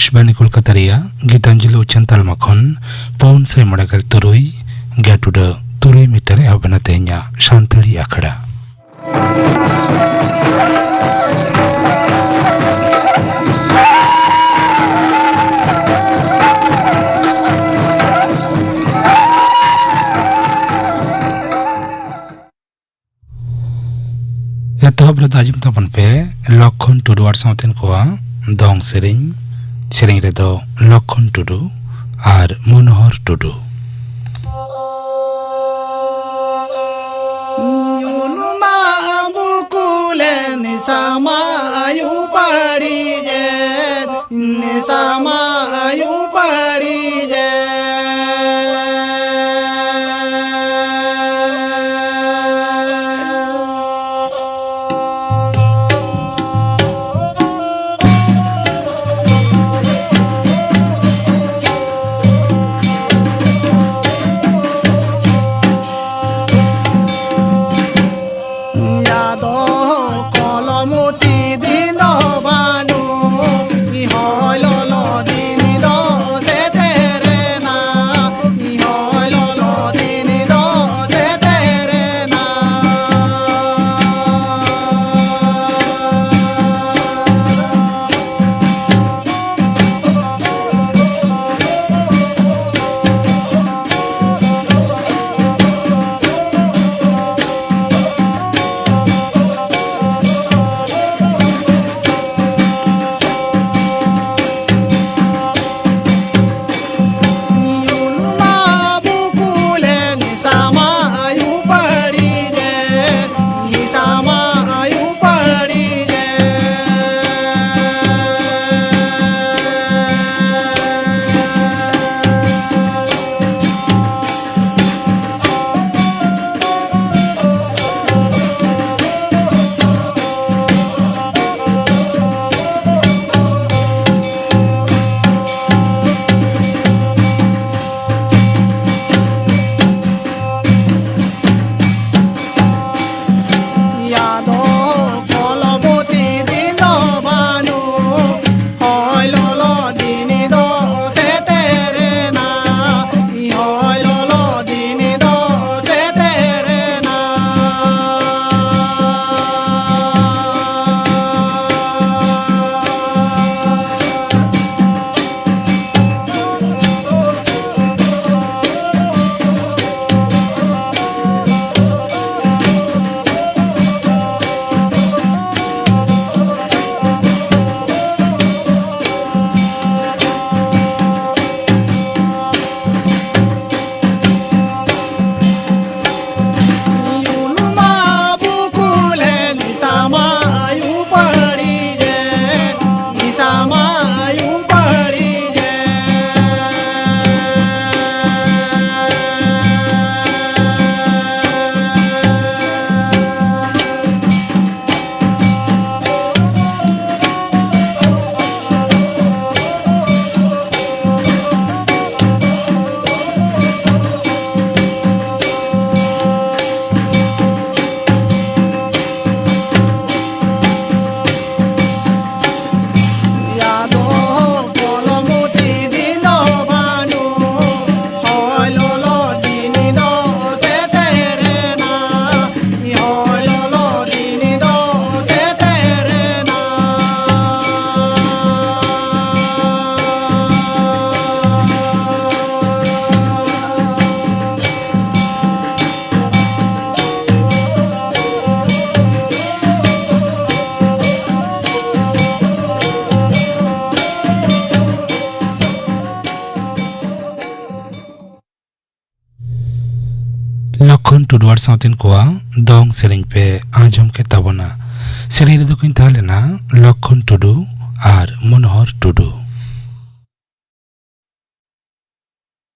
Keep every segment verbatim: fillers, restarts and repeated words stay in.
ᱟᱠᱟᱥᱵᱟᱱᱤ ᱠᱳᱞᱠᱟᱛᱟ ᱨᱮᱭᱟᱜ ᱜᱤᱛᱟᱧᱡᱚᱞᱤ ᱩᱪᱷᱟᱹᱱ ᱛᱟᱞᱢᱟ ᱠᱷᱚᱱ ᱯᱩᱱ ᱥᱟᱭ ᱢᱚᱬᱮ ᱜᱮᱞ ᱛᱩᱨᱩᱭ ᱜᱮᱴ ᱩᱰᱟᱹ ᱛᱩᱨᱩᱭ ᱢᱤᱴᱟᱨ ᱮ ᱮᱦᱚᱵ ᱮᱱᱟ ᱛᱮᱦᱮᱧᱟᱜ ᱥᱟᱱᱛᱟᱲᱤ ᱟᱠᱷᱲᱟ᱾ ᱮᱛᱚᱦᱚᱵ ᱨᱮᱫᱚ ᱟᱸᱡᱚᱢ ᱛᱟᱵᱚᱱ ᱯᱮ ᱞᱚᱠᱠᱷᱚᱱ ᱴᱩᱰᱩ ᱟᱨ ᱥᱟᱶᱛᱮᱱ ᱠᱚᱣᱟᱜ ᱫᱚᱝ ᱥᱮᱨᱮᱧ᱾ ᱥᱮᱨᱮᱧ ᱨᱮᱫᱚ ᱞᱚᱠᱠᱷᱚᱱ ᱴᱩᱰᱩ ᱟᱨ ᱢᱚᱱᱳᱦᱚᱨ ᱴᱩᱰᱩ᱾ ᱧᱩᱱᱩᱢᱟ ᱵᱩᱠᱩᱞᱮ ᱱᱤᱥᱟᱢᱟ ᱟᱭᱩ ᱵᱟᱹᱲᱤᱡᱮ, ᱱᱤᱥᱟᱢᱟ ᱟᱭᱩ ᱵᱟᱹᱲᱤᱡᱮ᱾ ᱟᱫᱚ ᱠᱚᱞᱚᱢ ᱛᱤ ᱫᱤᱱ ᱫᱚ ᱵᱟᱹᱱᱩᱜ, ᱦᱚᱭ ᱞᱚᱞᱚ ᱫᱤᱱ ᱠᱷᱚᱱ ᱴᱩᱰᱩ ᱟᱨ ᱥᱟᱶᱛᱮᱱ ᱠᱚᱣᱟᱜ ᱫᱚᱝ ᱥᱮᱨᱮᱧ ᱯᱮ ᱟᱸᱡᱚᱢ ᱠᱮᱫ ᱛᱟᱵᱚᱱᱟ᱾ ᱥᱮᱨᱮᱧ ᱨᱮᱫᱚ ᱠᱤᱱ ᱛᱟᱦᱮᱸ ᱞᱮᱱᱟ ᱞᱚᱠᱠᱷᱚᱱ ᱴᱩᱰᱩ ᱟᱨ ᱢᱚᱱᱳᱦᱚᱨ ᱴᱩᱰᱩ᱾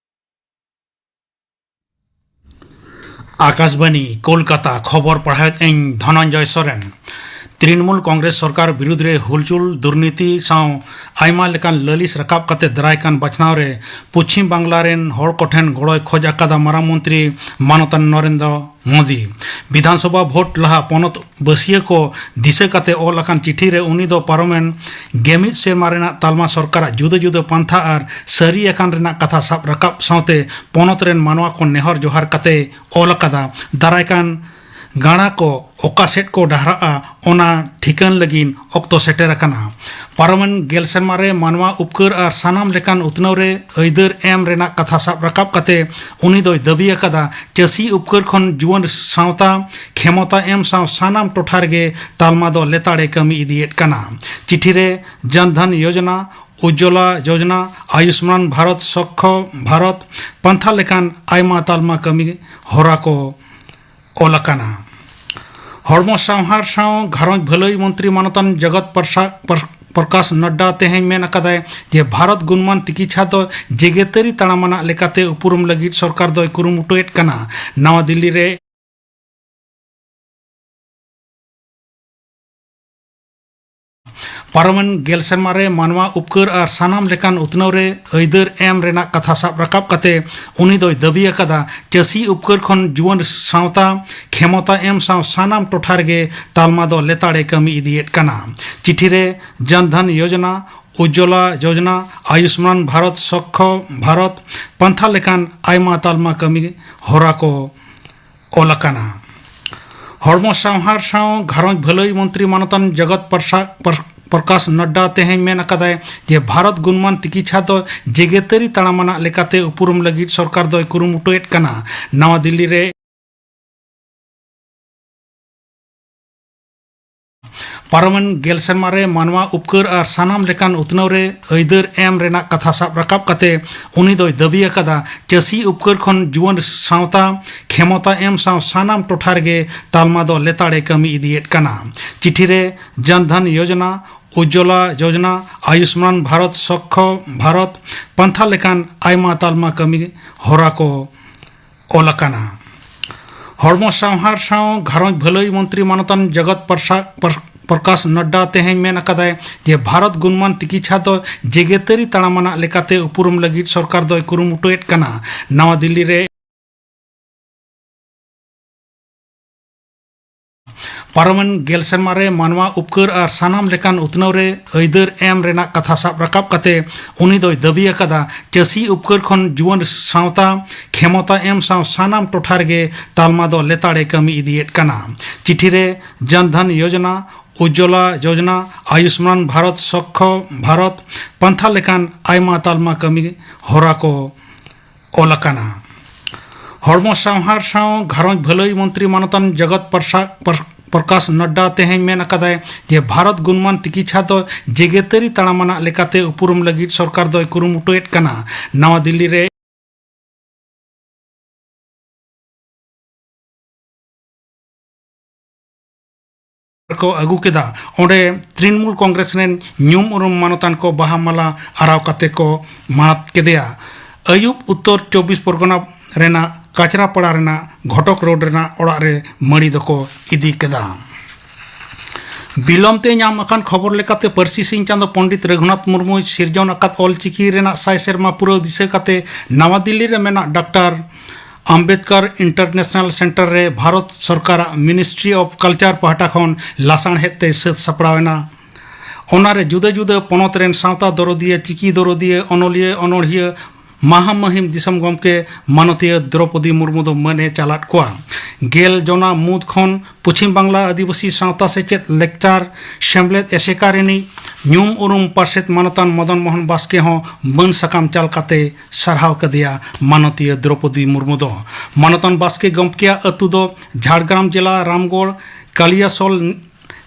ᱟᱠᱟᱥᱵᱟᱱᱤ, ᱠᱳᱞᱠᱟᱛᱟ, ᱠᱷᱚᱵᱚᱨ ᱯᱟᱲᱦᱟᱣᱮᱫ ᱟᱹᱧ ᱫᱷᱚᱱᱚᱱᱡᱚᱭ ᱥᱚᱨᱮᱱ᱾ ᱛᱨᱤᱱᱢᱩᱞ ᱠᱚᱝᱜᱨᱮᱥ ᱥᱚᱨᱠᱟᱨ ᱵᱤᱨᱩᱫᱽ ᱨᱮ ᱦᱩᱞᱪᱩᱞ, ᱫᱩᱨᱱᱤᱛᱤ ᱥᱟᱶ ᱟᱭᱢᱟ ᱞᱮᱠᱟᱱ ᱞᱟᱹᱞᱤᱥ ᱨᱟᱠᱟᱵ ᱠᱟᱛᱮ ᱫᱟᱨᱟᱭ ᱠᱟᱱ ᱵᱟᱪᱷᱱᱟᱣ ᱨᱮ ᱯᱚᱪᱷᱤᱢ ᱵᱟᱝᱞᱟ ᱨᱮᱱ ᱦᱚᱲ ᱠᱚᱴᱷᱮᱱ ᱜᱚᱲᱚᱭ ᱠᱷᱚᱡ ᱟᱠᱟᱫᱟ ᱢᱟᱨᱟᱝ ᱢᱚᱱᱛᱨᱤ ᱢᱟᱱᱚᱛᱟᱱ ᱱᱚᱨᱮᱱᱫᱨᱚ ᱢᱳᱫᱤ᱾ ᱵᱤᱫᱷᱟᱱ ᱥᱚᱵᱷᱟ ᱵᱷᱳᱴ ᱞᱟᱦᱟ ᱯᱚᱱᱚᱛ ᱵᱟᱹᱥᱤᱭᱟᱹ ᱠᱚ ᱫᱤᱥᱟᱹ ᱠᱟᱛᱮ ᱚᱞ ᱟᱠᱟᱱ ᱪᱤᱴᱷᱤ ᱨᱮ ᱩᱱᱤ ᱫᱚ ᱯᱟᱨᱚᱢᱮᱱ ᱜᱮᱢᱤᱫ ᱥᱮᱨᱢᱟ ᱨᱮᱱᱟᱜ ᱛᱟᱞᱢᱟ ᱥᱚᱨᱠᱟᱨᱟᱜ ᱡᱩᱫᱟᱹ ᱡᱩᱫᱟᱹ ᱯᱟᱱᱛᱷᱟ ᱟᱨ ᱥᱟᱹᱨᱤ ᱟᱠᱟᱱ ᱨᱮᱱᱟᱜ ᱠᱟᱛᱷᱟ ᱥᱟᱵ ᱨᱟᱠᱟᱵ ᱥᱟᱶᱛᱮ ᱯᱚᱱᱚᱛ ᱨᱮᱱ ᱢᱟᱱᱣᱟ ᱠᱚ ᱱᱮᱦᱚᱨ ᱡᱚᱦᱟᱨ ᱠᱟᱛᱮ ᱚᱞ ᱟᱠᱟᱫᱟ᱾ ᱫᱟᱨᱟᱭ ᱠᱟᱱ ᱜᱟᱬᱟ ᱠᱚ ᱚᱠᱟ ᱥᱮᱫ ᱠᱚ ᱰᱟᱦᱨᱟᱜᱼᱟ, ᱚᱱᱟ ᱴᱷᱤᱠᱟᱹᱱ ᱞᱟᱹᱜᱤᱫ ᱚᱠᱛᱚ ᱥᱮᱴᱮᱨ ᱟᱠᱟᱱᱟ᱾ ᱯᱟᱨᱚᱢᱮᱱ ᱜᱮᱞ ᱥᱮᱨᱢᱟ ᱨᱮ ᱢᱟᱱᱣᱟ ᱩᱯᱠᱟᱹᱨ ᱟᱨ ᱥᱟᱱᱟᱢ ᱞᱮᱠᱟᱱ ᱩᱛᱱᱟᱹᱣ ᱨᱮ ᱟᱹᱭᱫᱟᱹᱨ ᱮᱢ ᱨᱮᱱᱟᱜ ᱠᱟᱛᱷᱟ ᱥᱟᱵ ᱨᱟᱠᱟᱵ ᱠᱟᱛᱮ ᱩᱱᱤ ᱫᱚᱭ ᱫᱟᱹᱵᱤ ᱟᱠᱟᱫᱟ, ᱪᱟᱹᱥᱤ ᱩᱯᱠᱟᱹᱨ ᱠᱷᱚᱱ ᱡᱩᱣᱟᱹᱱ ᱥᱟᱶᱛᱟ ᱠᱷᱮᱢᱚᱛᱟ ᱮᱢ ᱥᱟᱶ ᱥᱟᱱᱟᱢ ᱴᱚᱴᱷᱟ ᱨᱮᱜᱮ ᱛᱟᱞᱢᱟ ᱫᱚ ᱞᱮᱛᱟᱲᱮ ᱠᱟᱹᱢᱤ ᱤᱫᱤᱭᱮᱫ ᱠᱟᱱᱟ᱾ ᱪᱤᱴᱷᱤ ᱨᱮ ᱡᱟᱱ ᱫᱷᱟᱱ ᱭᱳᱡᱚᱱᱟ, ᱩᱡᱽᱡᱚᱞᱟ ᱡᱳᱡᱚᱱᱟ, ᱟᱭᱩᱥᱢᱟᱱ ᱵᱷᱟᱨᱚᱛ, ᱥᱚᱠᱠᱷᱚ ᱵᱷᱟᱨᱚᱛ ᱯᱟᱱᱛᱷᱟ ᱞᱮᱠᱟᱱ ᱟᱭᱢᱟ ᱛᱟᱞᱢᱟ ᱠᱟᱹᱢᱤ ᱦᱚᱨᱟ ᱠᱚ ᱚᱞ ᱟᱠᱟᱱᱟ᱾ ᱦᱚᱲᱢᱚ ᱥᱟᱶᱦᱟᱨ ᱥᱟᱶ ᱜᱷᱟᱨᱚᱸᱡᱽ ᱵᱷᱟᱹᱞᱟᱹᱭ ᱢᱚᱱᱛᱨᱤ ᱢᱟᱱᱚᱛᱟᱱ ᱡᱚᱜᱚᱛ ᱯᱨᱚᱥᱟ-, ᱯᱨᱚ-, ᱯᱨᱚᱠᱟᱥ ᱱᱟᱰᱰᱟ ᱛᱮᱦᱮᱧ ᱢᱮᱱ ᱟᱠᱟᱫᱟᱭ ᱡᱮ ᱵᱷᱟᱨᱚᱛ ᱜᱩᱱᱢᱟᱱ ᱛᱤᱠᱤᱪᱷᱟ ᱫᱚ ᱡᱮᱜᱮᱛᱟᱹᱨᱤ ᱛᱟᱲᱟᱢ ᱟᱱᱟᱜ ᱞᱮᱠᱟᱛᱮ ᱩᱯᱨᱩᱢ ᱞᱟᱹᱜᱤᱫ ᱥᱚᱨᱠᱟᱨ ᱫᱚᱭ ᱠᱩᱨᱩᱢᱩᱴᱩᱭᱮᱫ ᱠᱟᱱᱟ᱾ ᱱᱟᱣᱟ ᱫᱤᱞᱞᱤ ᱨᱮ ᱯᱟᱨᱚᱢᱮᱱ ᱜᱮᱞ ᱥᱮᱨᱢᱟ ᱨᱮ ᱢᱟᱱᱣᱟ ᱩᱯᱠᱟᱹᱨ ᱟᱨ ᱥᱟᱱᱟᱢ ᱞᱮᱠᱟᱱ ᱩᱛᱱᱟᱹᱣ ᱨᱮ ᱟᱹᱭᱫᱟᱹᱨ ᱮᱢ ᱨᱮᱱᱟᱜ ᱠᱟᱛᱷᱟ ᱥᱟᱵ ᱨᱟᱠᱟᱵ ᱠᱟᱛᱮ ᱩᱱᱤ ᱫᱚᱭ ᱫᱟᱹᱵᱤ ᱟᱠᱟᱫᱟ, ᱪᱟᱹᱥᱤ ᱩᱯᱠᱟᱹᱨ ᱠᱷᱚᱱ ᱡᱩᱣᱟᱹᱱ ᱥᱟᱶᱛᱟ ᱠᱷᱮᱢᱚᱛᱟ ᱮᱢ ᱥᱟᱶ ᱥᱟᱱᱟᱢ ᱴᱚᱴᱷᱟ ᱨᱮᱜᱮ ᱛᱟᱞᱢᱟ ᱫᱚ ᱞᱮᱛᱟᱲᱮ ᱠᱟᱹᱢᱤ ᱤᱫᱤᱭᱮᱫ ᱠᱟᱱᱟ᱾ ᱪᱤᱴᱷᱤ ᱨᱮ ᱡᱟᱱ ᱫᱷᱟᱱ ᱭᱳᱡᱚᱱᱟ, ᱩᱡᱽᱡᱚᱞᱟ ᱡᱳᱡᱚᱱᱟ, ᱟᱭᱩᱥᱢᱟᱱ ᱵᱷᱟᱨᱚᱛ, ᱥᱚᱠᱠᱷᱚ ᱵᱷᱟᱨᱚᱛ ᱯᱟᱱᱛᱷᱟ ᱞᱮᱠᱟᱱ ᱟᱭᱢᱟ ᱛᱟᱞᱢᱟ ᱠᱟᱹᱢᱤ ᱦᱚᱨᱟ ᱠᱚ ᱚᱞ ᱟᱠᱟᱱᱟ᱾ ᱦᱚᱲᱢᱚ ᱥᱟᱶᱦᱟᱨ ᱥᱟᱶ ᱜᱷᱟᱨᱚᱸᱡᱽ ᱵᱷᱟᱹᱞᱟᱹᱭ ᱢᱚᱱᱛᱨᱤ ᱢᱟᱱᱚᱛᱟᱱ ᱡᱚᱜᱚᱛ ᱯᱨᱚᱥᱟ-, ᱯᱨᱚ-, ᱯᱨᱚᱠᱟᱥ ᱱᱟᱰᱰᱟ ᱛᱮᱦᱮᱧ ᱢᱮᱱ ᱟᱠᱟᱫᱟᱭ ᱡᱮ ᱵᱷᱟᱨᱚᱛ ᱜᱩᱱᱢᱟᱱ ᱛᱤᱠᱤᱪᱷᱟ ᱫᱚ ᱡᱮᱜᱮᱛᱟᱹᱨᱤ ᱛᱟᱲᱟᱢ ᱟᱱᱟᱜ ᱞᱮᱠᱟᱛᱮ ᱩᱯᱨᱩᱢ ᱞᱟᱹᱜᱤᱫ ᱥᱚᱨᱠᱟᱨ ᱫᱚᱭ ᱠᱩᱨᱩᱢᱩᱴᱩᱭᱮᱫ ᱠᱟᱱᱟ᱾ ᱱᱟᱣᱟ ᱫᱤᱞᱞᱤ ᱨᱮ ᱯᱟᱨᱚᱢᱮᱱ ᱜᱮᱞ ᱥᱮᱨᱢᱟ ᱨᱮ ᱢᱟᱱᱣᱟ ᱩᱯᱠᱟᱹᱨ ᱟᱨ ᱥᱟᱱᱟᱢ ᱞᱮᱠᱟᱱ ᱩᱛᱱᱟᱹᱣ ᱨᱮ ᱟᱹᱭᱫᱟᱹᱨ ᱮᱢ ᱨᱮᱱᱟᱜ ᱠᱟᱛᱷᱟ ᱥᱟᱵ ᱨᱟᱠᱟᱵ ᱠᱟᱛᱮ ᱩᱱᱤ ᱫᱚᱭ ᱫᱟᱹᱵᱤ ᱟᱠᱟᱫᱟ, ᱪᱟᱹᱥᱤ ᱩᱯᱠᱟᱹᱨ ᱠᱷᱚᱱ ᱡᱩᱣᱟᱹᱱ ᱥᱟᱶᱛᱟ ᱠᱷᱮᱢᱚᱛᱟ ᱮᱢ ᱥᱟᱶ ᱥᱟᱱᱟᱢ ᱴᱚᱴᱷᱟ ᱨᱮᱜᱮ ᱛᱟᱞᱢᱟ ᱫᱚ ᱞᱮᱛᱟᱲᱮ ᱠᱟᱹᱢᱤ ᱤᱫᱤᱭᱮᱫ ᱠᱟᱱᱟ᱾ ᱪᱤᱴᱷᱤ ᱨᱮ ᱡᱟᱱ ᱫᱷᱟᱱ ᱭᱳᱡᱚᱱᱟ, ᱩᱡᱽᱡᱚᱞᱟ ᱭᱳᱡᱚᱱᱟ, ᱟᱭᱩᱥᱢᱟᱱ ᱵᱷᱟᱨᱚᱛ, ᱥᱚᱠᱠᱷᱚ ᱵᱷᱟᱨᱚᱛ ᱯᱟᱱᱛᱷᱟ ᱞᱮᱠᱟᱱ ᱟᱭᱢᱟ ᱛᱟᱞᱢᱟ ᱠᱟᱹᱢᱤ ᱦᱚᱨᱟ ᱠᱚ ᱚᱞ ᱟᱠᱟᱱᱟ᱾ ᱦᱚᱲᱢᱚ ᱥᱟᱶᱦᱟᱨ ᱥᱟᱶ ᱜᱷᱟᱨᱚᱸᱡᱽ ᱵᱷᱟᱹᱞᱟᱹᱭ ᱢᱚᱱᱛᱨᱤ ᱢᱟᱱᱚᱛᱟᱱ ᱡᱚᱜᱚᱛ ᱯᱨᱚᱥᱟ-, ᱯᱨᱚ-, ᱯᱨᱚᱠᱟᱥ ᱱᱟᱰᱰᱟ ᱛᱮᱦᱮᱧ ᱢᱮᱱ ᱟᱠᱟᱫᱟᱭ ᱡᱮ ᱵᱷᱟᱨᱚᱛ ᱜᱩᱱᱢᱟᱱ ᱛᱤᱠᱤᱪᱷᱟ ᱫᱚ ᱡᱮᱜᱮᱛᱟᱹᱨᱤ ᱛᱟᱲᱟᱢᱟᱱᱟᱜ ᱞᱮᱠᱟᱛᱮ ᱩᱯᱨᱩᱢ ᱞᱟᱹᱜᱤᱫ ᱥᱚᱨᱠᱟᱨ ᱫᱚᱭ ᱠᱩᱨᱩᱢᱩᱴᱩᱭᱮᱫ ᱠᱟᱱᱟ᱾ ᱱᱟᱣᱟ ᱫᱤᱞᱞᱤ ᱨᱮ ᱯᱟᱨᱚᱢᱮᱱ ᱜᱮᱞ ᱥᱮᱨᱢᱟ ᱨᱮ ᱢᱟᱱᱣᱟ ᱩᱯᱠᱟᱹᱨ ᱟᱨ ᱥᱟᱱᱟᱢ ᱞᱮᱠᱟᱱ ᱩᱛᱱᱟᱹᱣ ᱨᱮ ᱟᱹᱭᱫᱟᱹᱨ ᱮᱢ ᱨᱮᱱᱟᱜ ᱠᱟᱛᱷᱟ ᱥᱟᱵ ᱨᱟᱠᱟᱵ ᱠᱟᱛᱮ ᱩᱱᱤ ᱫᱚᱭ ᱫᱟᱹᱵᱤ ᱟᱠᱟᱫᱟ, ᱪᱟᱹᱥᱤ ᱩᱯᱠᱟᱹᱨ ᱠᱷᱚᱱ ᱡᱩᱣᱟᱹᱱ ᱥᱟᱶᱛᱟ ᱠᱷᱮᱢᱚᱛᱟ ᱮᱢ ᱥᱟᱶ ᱥᱟᱱᱟᱢ ᱴᱚᱴᱷᱟ ᱨᱮᱜᱮ ᱛᱟᱞᱢᱟ ᱫᱚ ᱞᱮᱛᱟᱲᱮ ᱠᱟᱹᱢᱤ ᱤᱫᱤᱭᱮᱫ ᱠᱟᱱᱟ᱾ ᱪᱤᱴᱷᱤ ᱨᱮ ᱡᱟᱱ ᱫᱷᱟᱱ ᱭᱳᱡᱚᱱᱟ, ᱩᱡᱽᱡᱚᱞᱟ ᱭᱳᱡᱚᱱᱟ, ᱟᱭᱩᱥᱢᱟᱱ ᱵᱷᱟᱨᱚᱛ, ᱥᱚᱠᱠᱷᱚ ᱵᱷᱟᱨᱚᱛ ᱯᱟᱱᱛᱷᱟ ᱞᱮᱠᱟᱱ ᱟᱭᱢᱟ ᱛᱟᱞᱢᱟ ᱠᱟᱹᱢᱤ ᱦᱚᱨᱟ ᱠᱚ ᱚᱞ ᱟᱠᱟᱱᱟ᱾ ᱦᱚᱲᱢᱚ ᱥᱟᱶᱦᱟᱨ ᱥᱟᱶ ᱜᱷᱟᱨᱚᱸᱡᱽ ᱵᱷᱟᱹᱞᱟᱹᱭ ᱢᱚᱱᱛᱨᱤ ᱢᱟᱱᱚᱛᱟᱱ ᱡᱚᱜᱚᱛ ᱯᱨᱚᱥᱟ-, ᱯᱨᱚ-, ᱯᱨᱚᱠᱟᱥ ᱱᱟᱰᱰᱟ ᱛᱮᱦᱮᱧ ᱢᱮᱱ ᱟᱠᱟᱫᱟᱭ ᱡᱮ ᱵᱷᱟᱨᱚᱛ ᱜᱩᱱᱢᱟᱱ ᱛᱤᱠᱤᱪᱷᱟ ᱫᱚ ᱡᱮᱜᱮᱛᱟᱹᱨᱤ ᱛᱟᱲᱟᱢᱟᱱᱟᱜ ᱞᱮᱠᱟᱛᱮ ᱩᱯᱨᱩᱢ ᱞᱟᱹᱜᱤᱫ ᱥᱚᱨᱠᱟᱨ ᱫᱚᱭ ᱠᱩᱨᱩᱢᱩᱴᱩᱭᱮᱫ ᱠᱟᱱᱟ᱾ ᱱᱟᱣᱟ ᱫᱤᱞᱞᱤ ᱨᱮ ᱠᱚ ᱟᱹᱜᱩ ᱠᱮᱫᱟ᱾ ᱚᱸᱰᱮ ᱛᱨᱤᱱᱢᱩᱞ ᱠᱚᱝᱜᱨᱮᱥ ᱨᱮᱱ ᱧᱩᱢ ᱩᱨᱩᱢ ᱢᱟᱱᱚᱛᱟᱱ ᱠᱚ ᱵᱟᱦᱟ ᱢᱟᱞᱟ ᱟᱨᱟᱣ ᱠᱟᱛᱮ ᱠᱚ ᱢᱟᱱᱚᱛ ᱠᱮᱫᱮᱭᱟ᱾ ᱟᱹᱭᱩᱵ ᱩᱛᱛᱚᱨ ᱪᱚᱵᱵᱤᱥ ᱯᱚᱨᱜᱚᱱᱟ ᱨᱮᱱᱟᱜ ᱠᱟᱪᱨᱟᱯᱟᱲᱟ ᱨᱮᱱᱟᱜ ᱜᱷᱚᱴᱚᱠ ᱨᱳᱰ ᱨᱮᱱᱟᱜ ᱚᱲᱟᱜ ᱨᱮ ᱢᱟᱹᱲᱤ ᱫᱚᱠᱚ ᱤᱫᱤ ᱠᱮᱫᱟ᱾ ᱵᱤᱞᱚᱢ ᱛᱮ ᱧᱟᱢ ᱟᱠᱟᱱ ᱠᱷᱚᱵᱚᱨ ᱞᱮᱠᱟᱛᱮ, ᱯᱟᱹᱨᱥᱤ ᱥᱤᱧ ᱪᱟᱸᱫᱚ ᱯᱚᱱᱰᱤᱛ ᱨᱟᱹᱜᱷᱩᱱᱟᱛᱷ ᱢᱩᱨᱢᱩᱭ ᱥᱤᱨᱡᱚᱱ ᱟᱠᱟᱫ ᱚᱞ ᱪᱤᱠᱤ ᱨᱮᱱᱟᱜ ᱥᱟᱭ ᱥᱮᱨᱢᱟ ᱯᱩᱨᱟᱹᱣ ᱫᱤᱥᱟᱹ ᱠᱟᱛᱮ ᱱᱟᱣᱟ ᱫᱤᱞᱞᱤ ᱨᱮ ᱢᱮᱱᱟᱜ ᱰᱟᱠᱛᱟᱨ ᱟᱢᱵᱮᱫᱠᱟᱨ ᱤᱱᱴᱟᱨᱱᱮᱥᱱᱟᱞ ᱥᱮᱱᱴᱟᱨ ᱨᱮ ᱵᱷᱟᱨᱚᱛ ᱥᱚᱨᱠᱟᱨᱟᱜ ᱢᱤᱱᱤᱥᱴᱨᱤ ᱚᱯᱷ ᱠᱟᱞᱪᱟᱨ ᱯᱟᱦᱴᱟ ᱠᱷᱚᱱ ᱞᱟᱥᱟᱬᱦᱮᱫ ᱛᱮ ᱥᱟᱹᱛ ᱥᱟᱯᱲᱟᱣ ᱮᱱᱟ᱾ ᱚᱱᱟ ᱨᱮ ᱡᱩᱫᱟᱹ ᱡᱩᱫᱟᱹ ᱯᱚᱱᱚᱛ ᱨᱮᱱ ᱥᱟᱶᱛᱟ ᱫᱚᱨᱚᱫᱤᱭᱟᱹ, ᱪᱤᱠᱤ ᱫᱚᱨᱚᱫᱤᱭᱟᱹ, ᱚᱱᱚᱞᱤᱭᱟᱹ, ᱚᱱᱚᱲᱦᱤᱭᱟᱹ, ᱢᱟᱦᱟ ᱢᱟᱹᱦᱤᱢ ᱫᱤᱥᱚᱢ ᱜᱚᱢᱠᱮ ᱢᱟᱱᱚᱛᱤᱭᱟᱹ ᱫᱨᱚᱯᱚᱫᱤ ᱢᱩᱨᱢᱩ ᱫᱚ ᱢᱟᱹᱱ ᱮ ᱪᱟᱞᱟᱫ ᱠᱚᱣᱟ᱾ ᱜᱮᱞ ᱡᱚᱱᱟ ᱢᱩᱫᱽ ᱠᱷᱚᱱ ᱯᱚᱪᱷᱤᱢ ᱵᱟᱝᱞᱟ ᱟᱹᱫᱤᱵᱟᱹᱥᱤ ᱥᱟᱶᱛᱟ ᱥᱮᱪᱮᱫ ᱞᱮᱠᱪᱟᱨ ᱥᱮᱢᱞᱮᱫ ᱮᱥᱮᱠᱟ ᱨᱤᱱᱤᱡ ᱧᱩᱢ ᱩᱨᱩᱢ ᱯᱟᱨᱥᱮᱛ ᱢᱟᱱᱚᱛᱟᱱ ᱢᱚᱫᱚᱱ ᱢᱳᱦᱚᱱ ᱵᱟᱥᱠᱮ ᱦᱚᱸ ᱢᱟᱹᱱ ᱥᱟᱠᱟᱢ ᱪᱟᱞ ᱠᱟᱛᱮ ᱥᱟᱨᱦᱟᱣ ᱠᱮᱫᱮᱭᱟ ᱢᱟᱱᱚᱛᱤᱭᱟᱹ ᱫᱨᱚᱯᱚᱫᱤ ᱢᱩᱨᱢᱩ ᱫᱚ᱾ ᱢᱟᱱᱚᱛᱟᱱ ᱵᱟᱥᱠᱮ ᱜᱚᱢᱠᱮᱭᱟᱜ ᱟᱹᱛᱩ ᱫᱚ ᱡᱷᱟᱲᱜᱨᱟᱢ ᱡᱮᱞᱟ ᱨᱟᱢᱜᱚᱲ ᱠᱟᱞᱤᱭᱟᱥᱚᱞ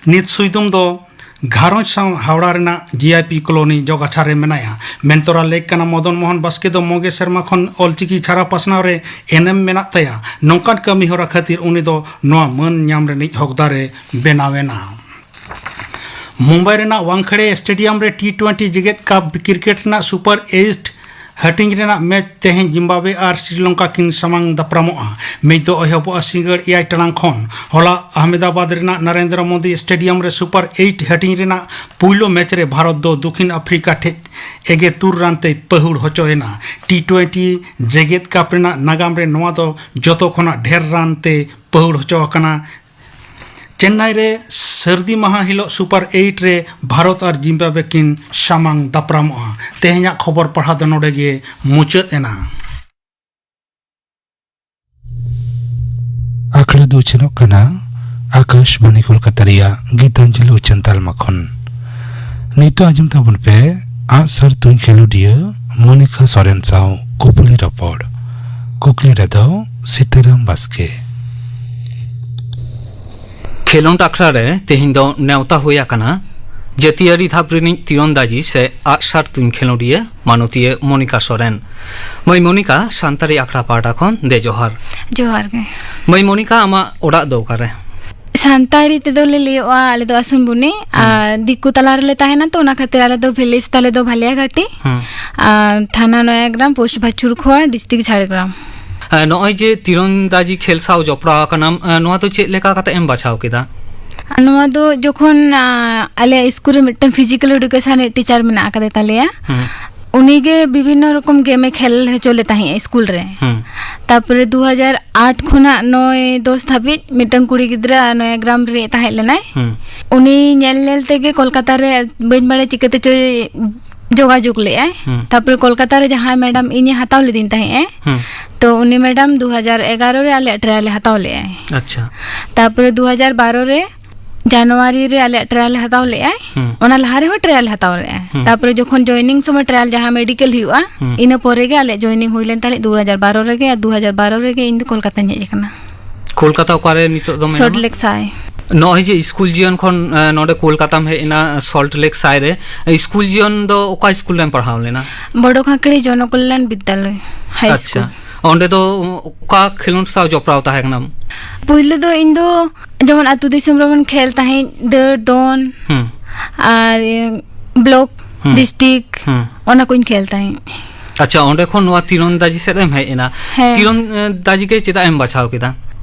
ᱱᱤᱛ ᱥᱩᱭᱫᱩᱢ ᱫᱚ ᱜᱷᱟᱨᱚᱸᱡᱽ ᱥᱟᱶ ᱦᱟᱣᱲᱟ ᱨᱮᱱᱟᱜ ᱡᱤ ᱟᱭ ᱯᱤ ᱠᱚᱞᱚᱱᱤ ᱡᱚᱜᱟᱪᱷᱟ ᱨᱮ ᱢᱮᱱᱟᱭᱟ᱾ ᱢᱮᱱᱛᱚᱨᱟ ᱞᱟᱹᱭ ᱠᱟᱱᱟ, ᱢᱚᱫᱚᱱ ᱢᱳᱦᱚᱱ ᱵᱟᱥᱠᱮ ᱫᱚ ᱢᱚᱜᱮ ᱥᱮᱨᱢᱟ ᱠᱷᱚᱱ ᱚᱞᱪᱤᱠᱤ ᱪᱷᱟᱨᱟ ᱯᱟᱥᱱᱟᱣ ᱨᱮ ᱮᱱᱮᱢ ᱢᱮᱱᱟᱜ ᱛᱟᱭᱟ᱾ ᱱᱚᱝᱠᱟᱱ ᱠᱟᱹᱢᱤ ᱦᱚᱨᱟ ᱠᱷᱟᱹᱛᱤᱨ ᱩᱱᱤ ᱫᱚ ᱱᱚᱣᱟ ᱢᱟᱹᱱ ᱧᱟᱢ ᱨᱤᱱᱤᱡ ᱦᱚᱠᱫᱟᱨ ᱮ ᱵᱮᱱᱟᱣ ᱮᱱᱟ᱾ ᱢᱩᱢᱵᱟᱭ ᱨᱮᱱᱟᱜ ᱣᱟᱝᱠᱷᱮᱲᱮ ᱥᱴᱮᱰᱤᱭᱟᱢ ᱨᱮ ᱴᱤ ᱴᱩᱭᱮᱱᱴᱤ ᱡᱮᱜᱮᱛ ᱠᱟᱯ ᱠᱨᱤᱠᱮᱴ ᱨᱮᱱᱟᱜ ᱥᱩᱯᱟᱨ ᱮᱭᱤᱴ ᱦᱟᱹᱴᱤᱧ ᱨᱮᱱᱟᱜ ᱢᱮᱪ ᱛᱮᱦᱮᱧ ᱡᱤᱢᱵᱟᱵᱣᱮ ᱟᱨ ᱥᱨᱤᱞᱚᱝᱠᱟ ᱠᱤᱱ ᱥᱟᱢᱟᱝ ᱫᱟᱯᱨᱟᱢᱚᱜᱼᱟ᱾ ᱢᱮᱪ ᱫᱚ ᱮᱦᱚᱵᱚᱜᱼᱟ ᱥᱤᱸᱜᱟᱹᱲ ᱮᱭᱟᱭ ᱴᱟᱲᱟᱝ ᱠᱷᱚᱱ᱾ ᱦᱚᱞᱟ ᱟᱦᱢᱮᱫᱟᱵᱟᱫᱽ ᱨᱮᱱᱟᱜ ᱱᱟᱨᱮᱱᱫᱨᱚ ᱢᱳᱫᱤ ᱥᱴᱮᱰᱤᱭᱟᱢ ᱨᱮ ᱥᱩᱯᱟᱨ ᱮᱭᱤᱴ ᱦᱟᱹᱴᱤᱧ ᱨᱮᱱᱟᱜ ᱯᱩᱭᱞᱩ ᱢᱮᱪ ᱨᱮ ᱵᱷᱟᱨᱚᱛ ᱫᱚ ᱫᱚᱠᱷᱤᱱ ᱟᱯᱷᱨᱤᱠᱟ ᱴᱷᱮᱡ ᱮᱜᱮ ᱛᱩᱨ ᱨᱟᱱ ᱛᱮᱭ ᱯᱟᱹᱦᱩᱲ ᱦᱚᱪᱚᱭᱮᱱᱟ᱾ ᱴᱤ ᱴᱩᱭᱮᱱᱴᱤ ᱡᱮᱜᱮᱛ ᱠᱟᱯ ᱨᱮᱱᱟᱜ ᱱᱟᱜᱟᱢ ᱨᱮ ᱱᱚᱣᱟ ᱫᱚ ᱡᱚᱛᱚ ᱠᱷᱚᱱᱟᱜ ᱰᱷᱮᱨ ᱨᱟᱱ ᱛᱮ ᱯᱟᱹᱦᱩᱲ ᱦᱚᱪᱚ ᱟᱠᱟᱱᱟ᱾ ᱪᱮᱱᱱᱟᱭ ᱨᱮ ᱥᱟᱹᱨᱫᱤ ᱢᱟᱦᱟ ᱦᱤᱞᱳᱜ ᱥᱩᱯᱟᱨ ᱮᱭᱤᱴ ᱨᱮ ᱵᱷᱟᱨᱚᱛ ᱟᱨ ᱡᱤᱢᱵᱟᱵᱣᱮ ᱠᱤᱱ ᱥᱟᱢᱟᱝ ᱫᱟᱯᱨᱟᱢᱚᱜᱼᱟ᱾ ᱛᱮᱦᱮᱧᱟᱜ ᱠᱷᱚᱵᱚᱨ ᱯᱟᱲᱦᱟᱣ ᱫᱚ ᱱᱚᱰᱮ ᱜᱮ ᱢᱩᱪᱟᱹᱫ ᱮᱱᱟ᱾ ᱟᱠᱷᱲᱟ ᱫᱚ ᱩᱪᱷᱟᱹᱱᱚᱜ ᱠᱟᱱᱟ ᱟᱠᱟᱥᱵᱟᱱᱤ ᱠᱳᱞᱠᱟᱛᱟ ᱨᱮᱭᱟᱜ ᱜᱤᱛᱟᱧᱡᱚᱞᱤ ᱩᱪᱷᱟᱹᱱ ᱛᱟᱞᱢᱟ ᱠᱷᱚᱱ᱾ ᱱᱤᱛᱚᱜ ᱟᱸᱡᱚᱢ ᱛᱟᱵᱚᱱ ᱯᱮ ᱟᱜᱼᱥᱟᱨ ᱛᱩᱧ ᱠᱷᱮᱞᱳᱰᱤᱭᱟᱹ ᱢᱚᱱᱤᱠᱟ ᱥᱚᱨᱮᱱ ᱥᱟᱶ ᱠᱩᱯᱩᱞᱤ ᱨᱚᱯᱚᱲ᱾ ᱠᱩᱠᱞᱤ ᱨᱮᱫᱚ ᱥᱤᱛᱟᱹᱨᱟᱢ ᱵᱟᱥᱠᱮ᱾ ᱠᱷᱮᱞᱳᱰ ᱟᱠᱷᱲᱟ ᱨᱮ ᱛᱮᱦᱮᱧ ᱫᱚ ᱱᱮᱣᱛᱟ ᱦᱩᱭ ᱟᱠᱟᱱᱟ ᱡᱟᱹᱛᱤᱭᱟᱹᱨᱤ ᱫᱷᱟᱯ ᱨᱤᱱᱤᱡ ᱛᱤᱨᱚᱱᱫᱟᱡᱤ ᱥᱮ ᱟᱜᱼᱥᱟᱨ ᱛᱩᱧ ᱠᱷᱮᱞᱳᱰᱤᱭᱟᱹ ᱢᱟᱱᱚᱛᱤᱭᱟᱹ ᱢᱚᱱᱤᱠᱟ ᱥᱚᱨᱮᱱ᱾ ᱢᱟᱹᱭ ᱢᱚᱱᱤᱠᱟ, ᱥᱟᱱᱛᱟᱲᱤ ᱟᱠᱷᱲᱟ ᱯᱟᱦᱴᱟ ᱠᱷᱚᱱ ᱫᱮ ᱡᱚᱦᱟᱨ᱾ ᱡᱚᱦᱟᱨ ᱜᱮ᱾ ᱢᱟᱹᱭ ᱢᱚᱱᱤᱠᱟ, ᱟᱢᱟᱜ ᱚᱲᱟᱜ ᱫᱚ ᱚᱠᱟᱨᱮ? ᱥᱟᱱᱛᱟᱲᱤ ᱛᱮᱫᱚ ᱞᱮ ᱞᱟᱹᱭᱚᱜᱼᱟ ᱟᱞᱮ ᱫᱚ ᱟᱥᱩᱱᱵᱩᱱᱤ, ᱦᱩᱸ᱾ ᱟᱨ ᱫᱤᱠᱩ ᱛᱟᱞᱟ ᱨᱮᱞᱮ ᱛᱟᱦᱮᱱᱟ, ᱛᱚ ᱚᱱᱟ ᱠᱷᱟᱹᱛᱤᱨ ᱟᱞᱮ ᱫᱚ ᱵᱷᱤᱞᱮᱡᱽ ᱛᱟᱞᱮ ᱫᱚ ᱵᱷᱟᱞᱤᱭᱟᱜᱷᱟᱴᱤ, ᱦᱩᱸ᱾ ᱟᱨ ᱛᱷᱟᱱᱟ ᱱᱚᱭᱟᱜᱨᱟᱢ, ᱯᱳᱥᱴ ᱵᱷᱟᱪᱩᱨᱠᱷᱳᱣᱟ, ᱰᱤᱥᱴᱨᱤᱠᱴ ᱡᱷᱟᱲᱜᱨᱟᱢ᱾ ᱦᱮᱸ, ᱱᱚᱜᱼᱚᱭ ᱡᱮ ᱛᱤᱨᱚᱱᱫᱟᱡᱤ ᱠᱷᱮᱞ ᱥᱟᱶ ᱡᱚᱯᱲᱟᱣ ᱟᱠᱟᱱᱟᱢ, ᱮ, ᱱᱚᱣᱟ ᱫᱚ ᱪᱮᱫ ᱞᱮᱠᱟ ᱠᱟᱛᱮ ᱮᱢ ᱵᱟᱪᱷᱟᱣ ᱠᱮᱫᱟ? ᱱᱚᱣᱟ ᱫᱚ ᱡᱚᱠᱷᱚᱱ, ᱟ, ᱟᱞᱮᱭᱟᱜ ᱥᱠᱩᱞ ᱨᱮ ᱢᱤᱫᱴᱟᱝ ᱯᱷᱤᱡᱤᱠᱮᱞ ᱮᱰᱩᱠᱮᱥᱚᱱ ᱨᱤᱱᱤᱡ ᱴᱤᱪᱟᱨ ᱢᱮᱱᱟᱜ ᱟᱠᱟᱫᱮ ᱛᱟᱞᱮᱭᱟ, ᱦᱩᱸ᱾ ᱩᱱᱤᱜᱮ ᱵᱤᱵᱷᱤᱱᱱᱚ ᱨᱚᱠᱚᱢ ᱜᱮᱢᱮ ᱠᱷᱮᱞ ᱦᱚᱪᱚ ᱞᱮ ᱛᱟᱦᱮᱸᱜᱼᱟ ᱥᱠᱩᱞ ᱨᱮ᱾ ᱦᱩᱸ᱾ ᱛᱟᱯᱚᱨᱮ ᱫᱩ ᱦᱟᱡᱟᱨ ᱟᱴ ᱠᱷᱚᱱᱟᱜ ᱱᱚᱭ ᱫᱚᱥ ᱫᱷᱟᱹᱵᱤᱡ ᱢᱤᱫᱴᱟᱝ ᱠᱩᱲᱤ ᱜᱤᱫᱽᱨᱟᱹ ᱱᱚᱭᱟᱜᱨᱟᱢ ᱨᱤᱱᱤᱡ ᱛᱟᱦᱮᱸ ᱞᱮᱱᱟᱭ᱾ ᱦᱩᱸ᱾ ᱩᱱᱤ ᱧᱮᱞ ᱧᱮᱞ ᱛᱮᱜᱮ ᱠᱳᱞᱠᱟᱛᱟ ᱨᱮ ᱵᱟᱹᱧ ᱵᱟᱲᱟᱭ ᱪᱤᱠᱟᱹ ᱛᱮᱪᱚᱭ ᱡᱳᱜᱟᱡᱳᱜᱽ ᱞᱮᱫᱼᱟᱭ᱾ ᱦᱩᱸ᱾ ᱛᱟᱯᱚᱨᱮ ᱠᱳᱞᱠᱟᱛᱟ ᱨᱮ ᱡᱟᱦᱟᱸᱭ ᱢᱮᱰᱟᱢ ᱤᱧᱮ ᱦᱟᱛᱟᱣ ᱞᱤᱫᱤᱧ ᱛᱟᱦᱮᱸᱜᱼᱟ, ᱦᱩᱸ᱾ ᱛᱚ ᱩᱱᱤ ᱢᱮᱰᱟᱢ ᱫᱩ ᱦᱟᱡᱟᱨ ᱮᱜᱟᱨᱚ ᱨᱮ ᱟᱞᱮᱭᱟᱜ ᱴᱨᱟᱭᱟᱞ ᱮ ᱦᱟᱛᱟᱣ ᱞᱮᱫᱼᱟᱭ᱾ ᱟᱪᱪᱷᱟ᱾ ᱛᱟᱯᱚᱨᱮ ᱫᱩ ᱦᱟᱡᱟᱨ ᱵᱟᱨᱚ ᱨᱮ ᱡᱟᱱᱩᱣᱟᱨᱤ ᱨᱮ ᱟᱞᱮᱭᱟᱜ ᱴᱨᱟᱭᱟᱞ ᱮ ᱦᱟᱛᱟᱣ ᱞᱮᱫᱼᱟᱭ᱾ ᱦᱩᱸ᱾ ᱚᱱᱟ ᱞᱟᱦᱟ ᱨᱮᱦᱚᱸ ᱴᱨᱟᱭᱟᱞ ᱮ ᱦᱟᱛᱟᱣ ᱞᱮᱫᱼᱟᱭ᱾ ᱦᱩᱸ᱾ ᱛᱟᱯᱚᱨᱮ ᱡᱚᱠᱷᱚᱱ ᱡᱚᱭᱮᱱᱤᱝ ᱥᱚᱢᱚᱭ ᱴᱨᱟᱭᱟᱞ ᱡᱟᱦᱟᱸ ᱢᱮᱰᱤᱠᱮᱞ ᱦᱩᱭᱩᱜᱼᱟ, ᱦᱩᱸ᱾ ᱤᱱᱟᱹ ᱯᱚᱨᱮ ᱜᱮ ᱟᱞᱮᱭᱟᱜ ᱡᱚᱭᱮᱱᱤᱝ ᱦᱩᱭ ᱞᱮᱱ ᱛᱟᱞᱮ ᱫᱩ ᱦᱟᱡᱟᱨ ᱵᱟᱨᱚ ᱨᱮᱜᱮ, ᱟᱨ ᱫᱩ ᱦᱟᱡᱟᱨ ᱵᱟᱨᱚ ᱨᱮᱜᱮ ᱤᱧ ᱫᱚ ᱠᱳᱞᱠᱟᱛᱟᱧ ᱦᱮᱡ ᱟᱠᱟᱱᱟ᱾ ᱠᱳᱞᱠᱟᱛᱟ ᱚᱠᱟᱨᱮ ᱱᱤᱛᱚᱜ ᱫᱚ ᱢᱮᱱᱟᱢᱟ? ᱥᱚᱞᱴ ᱞᱮᱠ ᱥᱟᱭ᱾ ᱱᱚᱜᱼᱚᱭ ᱡᱮ ᱥᱠᱩᱞ ᱡᱤᱭᱚᱱ ᱠᱷᱚᱱ, ᱮ, ᱱᱚᱰᱮ ᱠᱳᱞᱠᱟᱛᱟᱢ ᱦᱮᱡ ᱮᱱᱟ, ᱥᱚᱞᱴ ᱞᱮᱠ ᱥᱟᱭ ᱨᱮ, ᱥᱠᱩᱞ ᱡᱤᱭᱚᱱ ᱫᱚ ᱚᱠᱟ ᱥᱠᱩᱞ ᱨᱮᱢ ᱯᱟᱲᱦᱟᱣ ᱞᱮᱱᱟ? ᱵᱚᱲᱚ ᱠᱷᱟᱸᱠᱲᱤ ᱡᱚᱱᱚᱠᱚᱞᱭᱟᱱ ᱵᱤᱫᱽᱫᱟᱞᱚᱭ, ᱦᱟᱭ ᱟᱪᱪᱷᱟ᱾ ᱥᱠᱩᱞ᱾ ᱚᱸᱰᱮ ᱫᱚ ᱚᱠᱟ ᱠᱷᱮᱞᱳᱸᱰ ᱥᱟᱶ ᱡᱚᱯᱲᱟᱣ ᱛᱟᱦᱮᱸ ᱠᱟᱱᱟᱢ? ᱯᱩᱭᱞᱩ ᱫᱚ ᱤᱧ ᱫᱚ ᱡᱮᱢᱚᱱ ᱟᱹᱛᱩ ᱫᱤᱥᱚᱢ ᱨᱮᱵᱚᱱ ᱠᱷᱮᱞ ᱛᱟᱦᱮᱸᱫ, ᱫᱟᱹᱲ, ᱫᱚᱱ, ᱦᱩᱸ᱾ ᱟᱨ, ᱮ, ᱵᱞᱚᱠ ᱦᱩᱸ᱾ ᱰᱤᱥᱴᱨᱤᱠᱴ, ᱦᱩᱸ᱾ ᱚᱱᱟ ᱠᱚᱧ ᱠᱷᱮᱞ ᱛᱟᱦᱮᱸᱫ᱾ ᱟᱪᱪᱷᱟ, ᱚᱸᱰᱮ ᱠᱷᱚᱱ ᱱᱚᱣᱟ ᱛᱤᱨᱚᱱᱫᱟᱡᱤ ᱥᱮᱫ ᱮᱢ ᱦᱮᱡ ᱮᱱᱟ᱾ ᱦᱮᱸ᱾ ᱛᱤᱨᱚᱱ, ᱮ, ᱫᱟᱡᱤ ᱜᱮ ᱪᱮᱫᱟᱜ ᱮᱢ ᱵᱟᱪᱷᱟᱣ ᱠᱮᱫᱟ?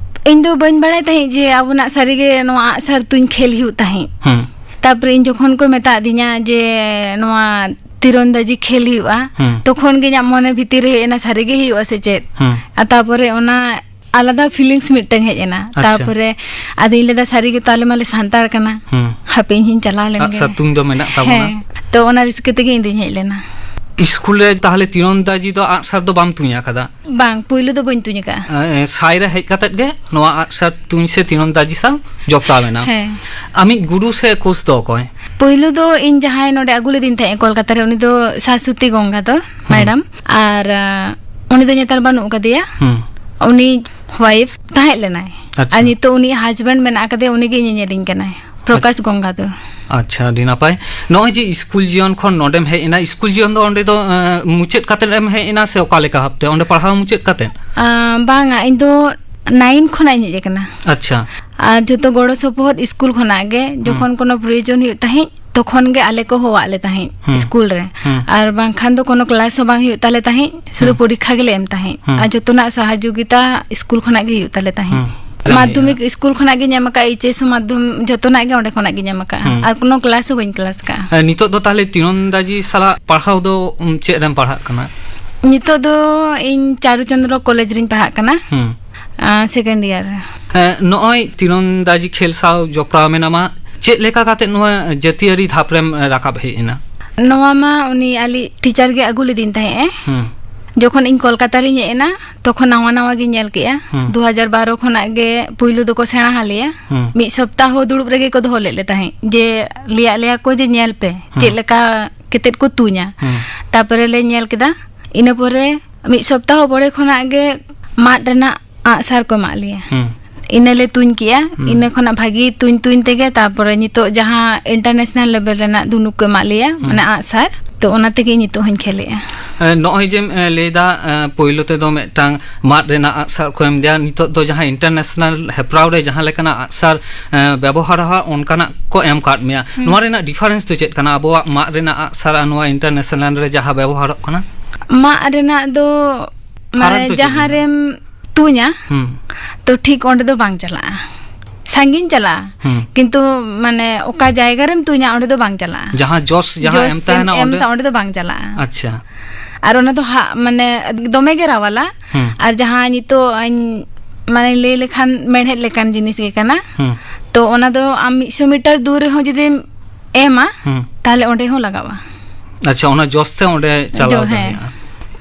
ᱤᱧ ᱫᱚ ᱵᱟᱹᱧ ᱵᱟᱲᱟᱭ ᱛᱟᱦᱮᱸᱫ ᱡᱮ ᱟᱵᱚᱱᱟᱜ ᱥᱟᱹᱨᱤᱜᱮ ᱱᱚᱣᱟ ᱟᱜᱼᱥᱟᱨ ᱛᱩᱧ ᱠᱷᱮᱞ ᱦᱩᱭᱩᱜ ᱛᱟᱦᱮᱸᱫ᱾ ᱦᱩᱸ᱾ ᱛᱟᱯᱚᱨᱮ ᱤᱧ ᱡᱚᱠᱷᱚᱱ ᱠᱚ ᱢᱮᱛᱟᱫᱤᱧᱟ ᱡᱮ ᱱᱚᱣᱟ ᱛᱤᱨᱚᱱᱫᱟᱡᱤ ᱠᱷᱮᱞ ᱦᱩᱭᱩᱜᱼᱟ, ᱦᱩᱸ᱾ ᱛᱚᱠᱷᱚᱱ ᱜᱮ ᱤᱧᱟᱹᱜ ᱢᱚᱱᱮ ᱵᱷᱤᱛᱤᱨ ᱨᱮ ᱦᱮᱡ ᱮᱱᱟ, ᱥᱟᱹᱨᱤᱜᱮ ᱦᱩᱭᱩᱜᱼᱟ ᱥᱮ ᱪᱮᱫ? ᱦᱩᱸ᱾ ᱟᱨ ᱛᱟᱯᱚᱨᱮ ᱚᱱᱟ ᱟᱞᱟᱫᱟ ᱯᱷᱤᱞᱤᱝᱥ ᱢᱤᱫᱴᱟᱝ ᱦᱮᱡ ᱮᱱᱟ᱾ ᱟᱪᱪᱷᱟ᱾ ᱛᱟᱯᱚᱨᱮ ᱟᱫᱚᱧ ᱞᱟᱹᱭᱫᱟ, "ᱥᱟᱹᱨᱤ ᱜᱮᱛᱚ, ᱟᱞᱮ ᱢᱟᱞᱮ ᱥᱟᱱᱛᱟᱲ ᱠᱟᱱᱟ, ᱦᱩᱸ᱾ ᱦᱟᱯᱮ ᱤᱧ ᱦᱚᱸᱧ ᱪᱟᱞᱟᱣ ᱞᱮᱱ ᱜᱮ᱾" ᱟᱜᱼᱥᱟᱨ ᱛᱩᱧ ᱫᱚ ᱢᱮᱱᱟᱜ ᱛᱟᱵᱚᱱᱟ᱾ ᱦᱮᱸ, ᱛᱚ ᱚᱱᱟ ᱨᱟᱹᱥᱠᱟᱹ ᱛᱮᱜᱮ ᱤᱧ ᱫᱩᱧ ᱦᱮᱡ ᱞᱮᱱᱟ᱾ ᱥᱠᱩᱞ ᱨᱮ ᱛᱟᱦᱚᱞᱮ ᱛᱤᱨᱚᱱᱫᱟᱡᱤ ᱫᱚ ᱟᱜᱼᱥᱟᱨ ᱫᱚ ᱵᱟᱢ ᱛᱩᱧ ᱟᱠᱟᱫᱟ? ᱵᱟᱝ, ᱯᱩᱭᱞᱩ ᱫᱚ ᱵᱟᱹᱧ ᱛᱩᱧ ᱟᱠᱟᱫᱼᱟ᱾ ᱮ, ᱥᱟᱭ ᱨᱮ ᱦᱮᱡ ᱠᱟᱛᱮᱫ ᱜᱮ ᱱᱚᱣᱟ ᱟᱜᱼᱥᱟᱨ ᱛᱩᱧ ᱥᱮ ᱛᱤᱨᱚᱱᱫᱟᱡᱤ ᱥᱟᱶ ᱡᱚᱯᱲᱟᱣ ᱮᱱᱟ᱾ ᱦᱮᱸ᱾ ᱟᱢᱤᱡ ᱜᱩᱨᱩ ᱥᱮ ᱠᱳᱪ ᱫᱚ ᱚᱠᱚᱭ? ᱯᱩᱭᱞᱩ ᱫᱚ ᱤᱧ ᱡᱟᱦᱟᱸᱭ ᱱᱚᱰᱮ ᱟᱹᱜᱩ ᱞᱮᱫᱤᱧ ᱛᱟᱦᱮᱸᱫ ᱠᱳᱞᱠᱟᱛᱟ ᱨᱮ, ᱩᱱᱤ ᱫᱚ ᱥᱟᱥᱩᱛᱤ ᱜᱚᱝᱜᱟᱫᱷᱚᱨ ᱦᱩᱸ᱾ ᱢᱮᱰᱟᱢ᱾ ᱟᱨ, ᱟ, ᱩᱱᱤ ᱫᱚ ᱱᱮᱛᱟᱨ ᱵᱟᱹᱱᱩᱜ ᱟᱠᱟᱫᱮᱭᱟ᱾ ᱦᱩᱸ᱾ ᱩᱱᱤ ᱣᱟᱭᱤᱯᱷ ᱛᱟᱦᱮᱸ ᱞᱮᱱᱟᱭ᱾ ᱟᱪᱪᱷᱟ᱾ ᱟᱨ ᱱᱤᱛᱚᱜ ᱩᱱᱤ ᱦᱟᱡᱵᱮᱱᱰ ᱢᱮᱱᱟᱜ ᱟᱠᱟᱫᱮᱭᱟ, ᱩᱱᱤ ᱜᱮ ᱧᱮᱧᱮᱞᱤᱧ ᱠᱟᱱᱟᱭ, ᱯᱨᱚᱠᱟᱥ ᱟᱪᱪᱷᱟ᱾ ᱜᱚᱝᱜᱟᱫᱷᱚᱨ᱾ ᱟᱪᱪᱷᱟ, ᱟᱹᱰᱤ ᱱᱟᱯᱟᱭ᱾ ᱱᱚᱜᱼᱚᱭ ᱡᱮ ᱥᱠᱩᱞ ᱡᱤᱭᱚᱱ ᱠᱷᱚᱱ ᱱᱚᱰᱮᱢ ᱦᱮᱡ ᱮᱱᱟ, ᱥᱠᱩᱞ ᱡᱤᱭᱚᱱ ᱫᱚ ᱚᱸᱰᱮ ᱫᱚ, ᱮᱸ, ᱢᱩᱪᱟᱹᱫ ᱠᱟᱛᱮᱫ ᱮᱢ ᱦᱮᱡ ᱮᱱᱟ ᱥᱮ ᱚᱠᱟ ᱞᱮᱠᱟ ᱵᱷᱟᱵᱛᱮ? ᱚᱸᱰᱮ ᱯᱟᱲᱦᱟᱣ ᱢᱩᱪᱟᱹᱫ ᱠᱟᱛᱮᱫ? ᱟᱸ, ᱵᱟᱝᱟ, ᱤᱧ ᱫᱚ ᱱᱟᱭᱤᱱ ᱠᱷᱚᱱᱟᱜ ᱤᱧ ᱦᱮᱡ ᱟᱠᱟᱱᱟ᱾ ᱟᱪᱪᱷᱟ᱾ ᱟᱨ ᱡᱚᱛᱚ ᱜᱚᱲᱚ ᱥᱚᱯᱚᱦᱚᱫ ᱥᱠᱩᱞ ᱠᱷᱚᱱᱟᱜ ᱜᱮ, ᱦᱩᱸ᱾ ᱡᱚᱠᱷᱚᱱ ᱠᱳᱱᱳ ᱯᱨᱚᱭᱳᱡᱚᱱ ᱦᱩᱭᱩᱜ ᱛᱟᱦᱮᱸᱫ, ᱛᱚᱠᱷᱚᱱ ᱜᱮ ᱟᱞᱮ ᱠᱚ ᱦᱚᱦᱚᱣᱟᱜ ᱞᱮ ᱛᱟᱦᱮᱸᱫ ᱦᱩᱸ᱾ ᱥᱠᱩᱞ ᱨᱮ᱾ ᱦᱩᱸ᱾ ᱟᱨ ᱵᱟᱝᱠᱷᱟᱱ ᱫᱚ ᱠᱳᱱᱳ ᱠᱞᱟᱥ ᱦᱚᱸ ᱵᱟᱝ ᱦᱩᱭᱩᱜ ᱛᱟᱞᱮ ᱛᱟᱦᱮᱸᱫ, ᱥᱩᱫᱷᱩ ᱦᱩᱸ᱾ ᱯᱚᱨᱤᱠᱠᱷᱟ ᱜᱮᱞᱮ ᱮᱢ ᱛᱟᱦᱮᱸᱫ᱾ ᱦᱩᱸ᱾ ᱟᱨ ᱡᱚᱛᱚᱱᱟᱜ ᱥᱟᱦᱟᱡᱳᱜᱤᱛᱟ ᱥᱠᱩᱞ ᱠᱷᱚᱱᱟᱜ ᱜᱮ ᱦᱩᱭᱩᱜ ᱛᱟᱞᱮ ᱛᱟᱦᱮᱸᱫ᱾ ᱦᱩᱸ᱾ ᱢᱟᱫᱽᱫᱷᱚᱢᱤᱠ ᱥᱠᱩᱞ ᱠᱷᱚᱱᱟᱜ ᱜᱤᱧ ᱮᱢ ᱟᱠᱟᱫᱼᱟ, ᱮᱭᱤᱪ ᱮᱥ ᱦᱚᱸ ᱢᱟᱫᱽᱫᱷᱚᱢ-, ᱡᱚᱛᱚᱱᱟᱜ ᱜᱮ ᱚᱸᱰᱮ ᱠᱷᱚᱱᱟᱜ ᱜᱤᱧ ᱮᱢ ᱟᱠᱟᱫᱼᱟ᱾ ᱦᱩᱸ᱾ ᱟᱨ ᱠᱳᱱᱳ ᱠᱞᱟᱥ ᱦᱚᱸ ᱵᱟᱹᱧ ᱠᱞᱟᱥ ᱟᱠᱟᱫᱼᱟ᱾ ᱦᱮᱸ, ᱱᱤᱛᱚᱜ ᱫᱚ ᱛᱟᱦᱚᱞᱮ ᱛᱤᱨᱚᱱᱫᱟᱡᱤ ᱥᱟᱞᱟᱜ ᱯᱟᱲᱦᱟᱣ ᱫᱚ, ᱩᱢ, ᱪᱮᱫ ᱨᱮᱢ ᱯᱟᱲᱦᱟᱜ ᱠᱟᱱᱟ? ᱱᱤᱛᱚᱜ ᱫᱚ ᱤᱧ ᱪᱟᱨᱩᱪᱚᱸᱫᱽᱨᱚ ᱠᱚᱞᱮᱡᱽ ᱨᱤᱧ ᱯᱟᱲᱦᱟᱜ ᱠᱟᱱᱟ᱾ ᱦᱩᱸ᱾ ᱟᱸ, ᱥᱮᱠᱮᱱᱰ ᱤᱭᱟᱨ ᱨᱮ᱾ ᱦᱮᱸ, ᱱᱚᱜᱼᱚᱭ ᱛᱤᱨᱚᱱᱫᱟᱡᱤ ᱠᱷᱮᱞ ᱥᱟᱶ ᱡᱚᱯᱲᱟᱣ ᱢᱮᱱᱟᱢᱟ, ᱪᱮᱫ ᱞᱮᱠᱟ ᱠᱟᱛᱮ ᱱᱚᱣᱟ ᱡᱟᱹᱛᱤᱭᱟᱹᱨᱤ ᱫᱷᱟᱯ ᱨᱮᱢ ᱨᱟᱠᱟᱵ ᱦᱮᱡ ᱮᱱᱟ? ᱱᱚᱣᱟ ᱢᱟ ᱩᱱᱤ ᱟᱞᱮ ᱴᱤᱪᱟᱨ ᱜᱮ ᱟᱹᱜᱩ ᱞᱤᱫᱤᱧ ᱛᱟᱦᱮᱸᱜ ᱮ᱾ ᱦᱩᱸ᱾ ᱡᱚᱠᱷᱚᱱ ᱤᱧ ᱠᱳᱞᱠᱟᱛᱟ ᱨᱤᱧ ᱦᱮᱡ ᱮᱱᱟ, ᱛᱚᱠᱷᱚᱱ ᱱᱟᱣᱟ ᱱᱟᱣᱟ ᱜᱤᱧ ᱧᱮᱞ ᱠᱮᱜᱼᱟ᱾ ᱦᱩᱸ᱾ ᱫᱩ ᱦᱟᱡᱟᱨ ᱵᱟᱨᱚ ᱠᱷᱚᱱᱟᱜ ᱜᱮ ᱯᱩᱭᱞᱩ ᱫᱚᱠᱚ ᱥᱮᱬᱟ ᱟᱞᱮᱭᱟ᱾ ᱦᱩᱸ᱾ ᱢᱤᱫ ᱥᱚᱯᱛᱟᱦᱚ ᱫᱩᱲᱩᱵ ᱨᱮᱜᱮ ᱠᱚ ᱫᱚᱦᱚ ᱞᱮᱫ ᱞᱮ ᱛᱟᱦᱮᱸᱫ, ᱡᱮ ᱞᱟᱹᱭᱟᱫ ᱞᱮᱭᱟ ᱠᱚ ᱡᱮ ᱧᱮᱞ ᱯᱮ, ᱦᱩᱸ᱾ ᱪᱮᱫ ᱞᱮᱠᱟ ᱠᱟᱛᱮᱫ ᱠᱚ ᱛᱩᱧᱟ᱾ ᱦᱩᱸ᱾ ᱛᱟᱨᱯᱚᱨᱮ ᱞᱮ ᱧᱮᱞ ᱠᱮᱫᱟ᱾ ᱤᱱᱟᱹ ᱯᱚᱨᱮ ᱢᱤᱫ ᱥᱚᱯᱛᱟᱦᱚ ᱯᱚᱨᱮ ᱠᱷᱚᱱᱟᱜ ᱜᱮ ᱢᱟᱫ ᱨᱮᱱᱟᱜ ᱟᱜᱼᱥᱟᱨ ᱠᱚ ᱮᱢᱟᱜ ᱞᱮᱭᱟ᱾ ᱦᱩᱸ᱾ ᱤᱱᱟᱹ ᱞᱮ ᱛᱩᱧ ᱠᱮᱜᱼᱟ᱾ ᱦᱩᱸ᱾ ᱤᱱᱟᱹ ᱠᱷᱚᱱᱟᱜ ᱵᱷᱟᱜᱤ ᱛᱩᱧ ᱛᱩᱧ ᱛᱮᱜᱮ ᱛᱟᱨᱯᱚᱨᱮ ᱱᱤᱛᱚᱜ ᱡᱟᱦᱟᱸ international level ᱨᱮᱱᱟᱜ ᱫᱷᱩᱱᱩᱠ ᱠᱚ ᱮᱢᱟᱜ ᱞᱮᱭᱟ, ᱦᱩᱸ᱾ ᱢᱟᱱᱮ ᱟᱸᱜᱼᱥᱟᱨ, ᱛᱚ ᱚᱱᱟ ᱛᱮᱜᱮ ᱱᱤᱛᱚᱜ ᱦᱚᱸᱧ ᱠᱷᱮᱞᱮᱜᱼᱟ᱾ ᱮ, ᱱᱚᱜᱼᱚᱭ ᱡᱮᱢ, ᱮ, ᱞᱟᱹᱭᱫᱟ, ᱮ, ᱯᱳᱭᱞᱳ ᱛᱮᱫᱚ ᱢᱤᱫᱴᱟᱝ ᱢᱟᱫ ᱨᱮᱱᱟᱜ ᱟᱸᱜᱼᱥᱟᱨ ᱠᱚ ᱮᱢ ᱫᱮᱭᱟ, ᱱᱤᱛᱚᱜ ᱫᱚ ᱡᱟᱦᱟᱸ international ᱦᱮᱯᱨᱟᱣ ᱨᱮ ᱡᱟᱦᱟᱸ ᱞᱮᱠᱟᱱᱟᱜ ᱟᱸᱜᱼᱥᱟᱨ, ᱮ, ᱵᱮᱵᱚᱦᱟᱨᱚᱜᱼᱟ, ᱚᱱᱠᱟᱱᱟᱜ ᱠᱚ ᱮᱢ ᱠᱟᱫ ᱢᱮᱭᱟ᱾ ᱦᱩᱸ᱾ ᱱᱚᱣᱟ ᱨᱮᱱᱟᱜ difference ᱫᱚ ᱪᱮᱫ ᱠᱟᱱᱟ, ᱟᱵᱚᱣᱟᱜ ᱢᱟᱫ ᱨᱮᱱᱟᱜ ᱟᱸᱜᱼᱥᱟᱨ ᱟᱨ ᱱᱚᱣᱟ international ᱨᱮ ᱡᱟᱦᱟᱸ ᱵᱮᱵᱚᱦᱟᱨᱚᱜ ᱠᱟᱱᱟ? ᱢᱟᱫ ᱨᱮᱱᱟᱜ ᱫᱚ, ᱯᱷᱟᱨᱟᱠ ᱢᱟᱱᱮ, ᱫᱚ ᱪᱮᱫ ᱡᱟᱦᱟᱸ ᱢᱮᱱᱟᱜᱼᱟ? ᱨᱮᱢ ᱛᱩᱧᱟ, ᱦᱩᱸ᱾ ᱛᱚ ᱴᱷᱤᱠ ᱚᱸᱰᱮ ᱫᱚ ᱵᱟᱝ ᱪᱟᱞᱟᱜᱼᱟ, ᱥᱟᱺᱜᱤᱧ ᱪᱟᱞᱟᱜᱼᱟ᱾ ᱦᱩᱸ᱾ ᱠᱤᱱᱛᱩ, ᱢᱟᱱᱮ, ᱚᱠᱟ ᱡᱟᱭᱜᱟ ᱨᱮᱢ ᱛᱩᱧᱟ, ᱚᱸᱰᱮ ᱫᱚ ᱵᱟᱝ ᱪᱟᱞᱟᱜᱼᱟ᱾ ᱡᱟᱦᱟᱸ ᱡᱚᱥ ᱡᱟᱦᱟᱸ ᱡᱚᱥ ᱮᱢ ᱛᱟᱦᱮᱱᱟ, ᱮᱢ ᱚᱸᱰᱮ? ᱛᱟ-, ᱚᱸᱰᱮ ᱫᱚ ᱵᱟᱝ ᱪᱟᱞᱟᱜᱼᱟ᱾ ᱟᱪᱪᱷᱟ᱾ ᱟᱨ ᱚᱱᱟ ᱫᱚ ᱦᱟᱸᱜ, ᱢᱟᱱᱮ, ᱫᱚᱢᱮ ᱜᱮ ᱨᱟᱣᱟᱞᱟ᱾ ᱦᱩᱸ᱾ ᱟᱨ ᱡᱟᱦᱟᱸ ᱱᱤᱛᱚᱜ ᱤᱧ, ᱢᱟᱱᱮ, ᱞᱟᱹᱭ ᱞᱮᱠᱷᱟᱱ ᱢᱮᱲᱦᱮᱫ ᱞᱮᱠᱟᱱ ᱡᱤᱱᱤᱥ ᱜᱮ ᱠᱟᱱᱟ᱾ ᱦᱩᱸ᱾ ᱛᱚ ᱚᱱᱟ ᱫᱚ ᱟᱢ ᱢᱤᱫᱥᱚ ᱢᱤᱴᱟᱨ ᱫᱩᱨ ᱨᱮᱦᱚᱸ ᱡᱩᱫᱤᱢ ᱮᱢᱟ, ᱦᱩᱸ᱾ ᱛᱟᱦᱞᱮ ᱚᱸᱰᱮ ᱦᱚᱸ ᱞᱟᱜᱟᱜᱼᱟ᱾ ᱟᱪᱪᱷᱟ, ᱚᱱᱟ ᱡᱚᱥ ᱛᱮ ᱚᱸᱰᱮ ᱪᱟᱞᱟᱣ ᱡᱚ-, ᱦᱮᱸ᱾ ᱫᱟᱲᱮᱭᱟᱜᱼᱟ᱾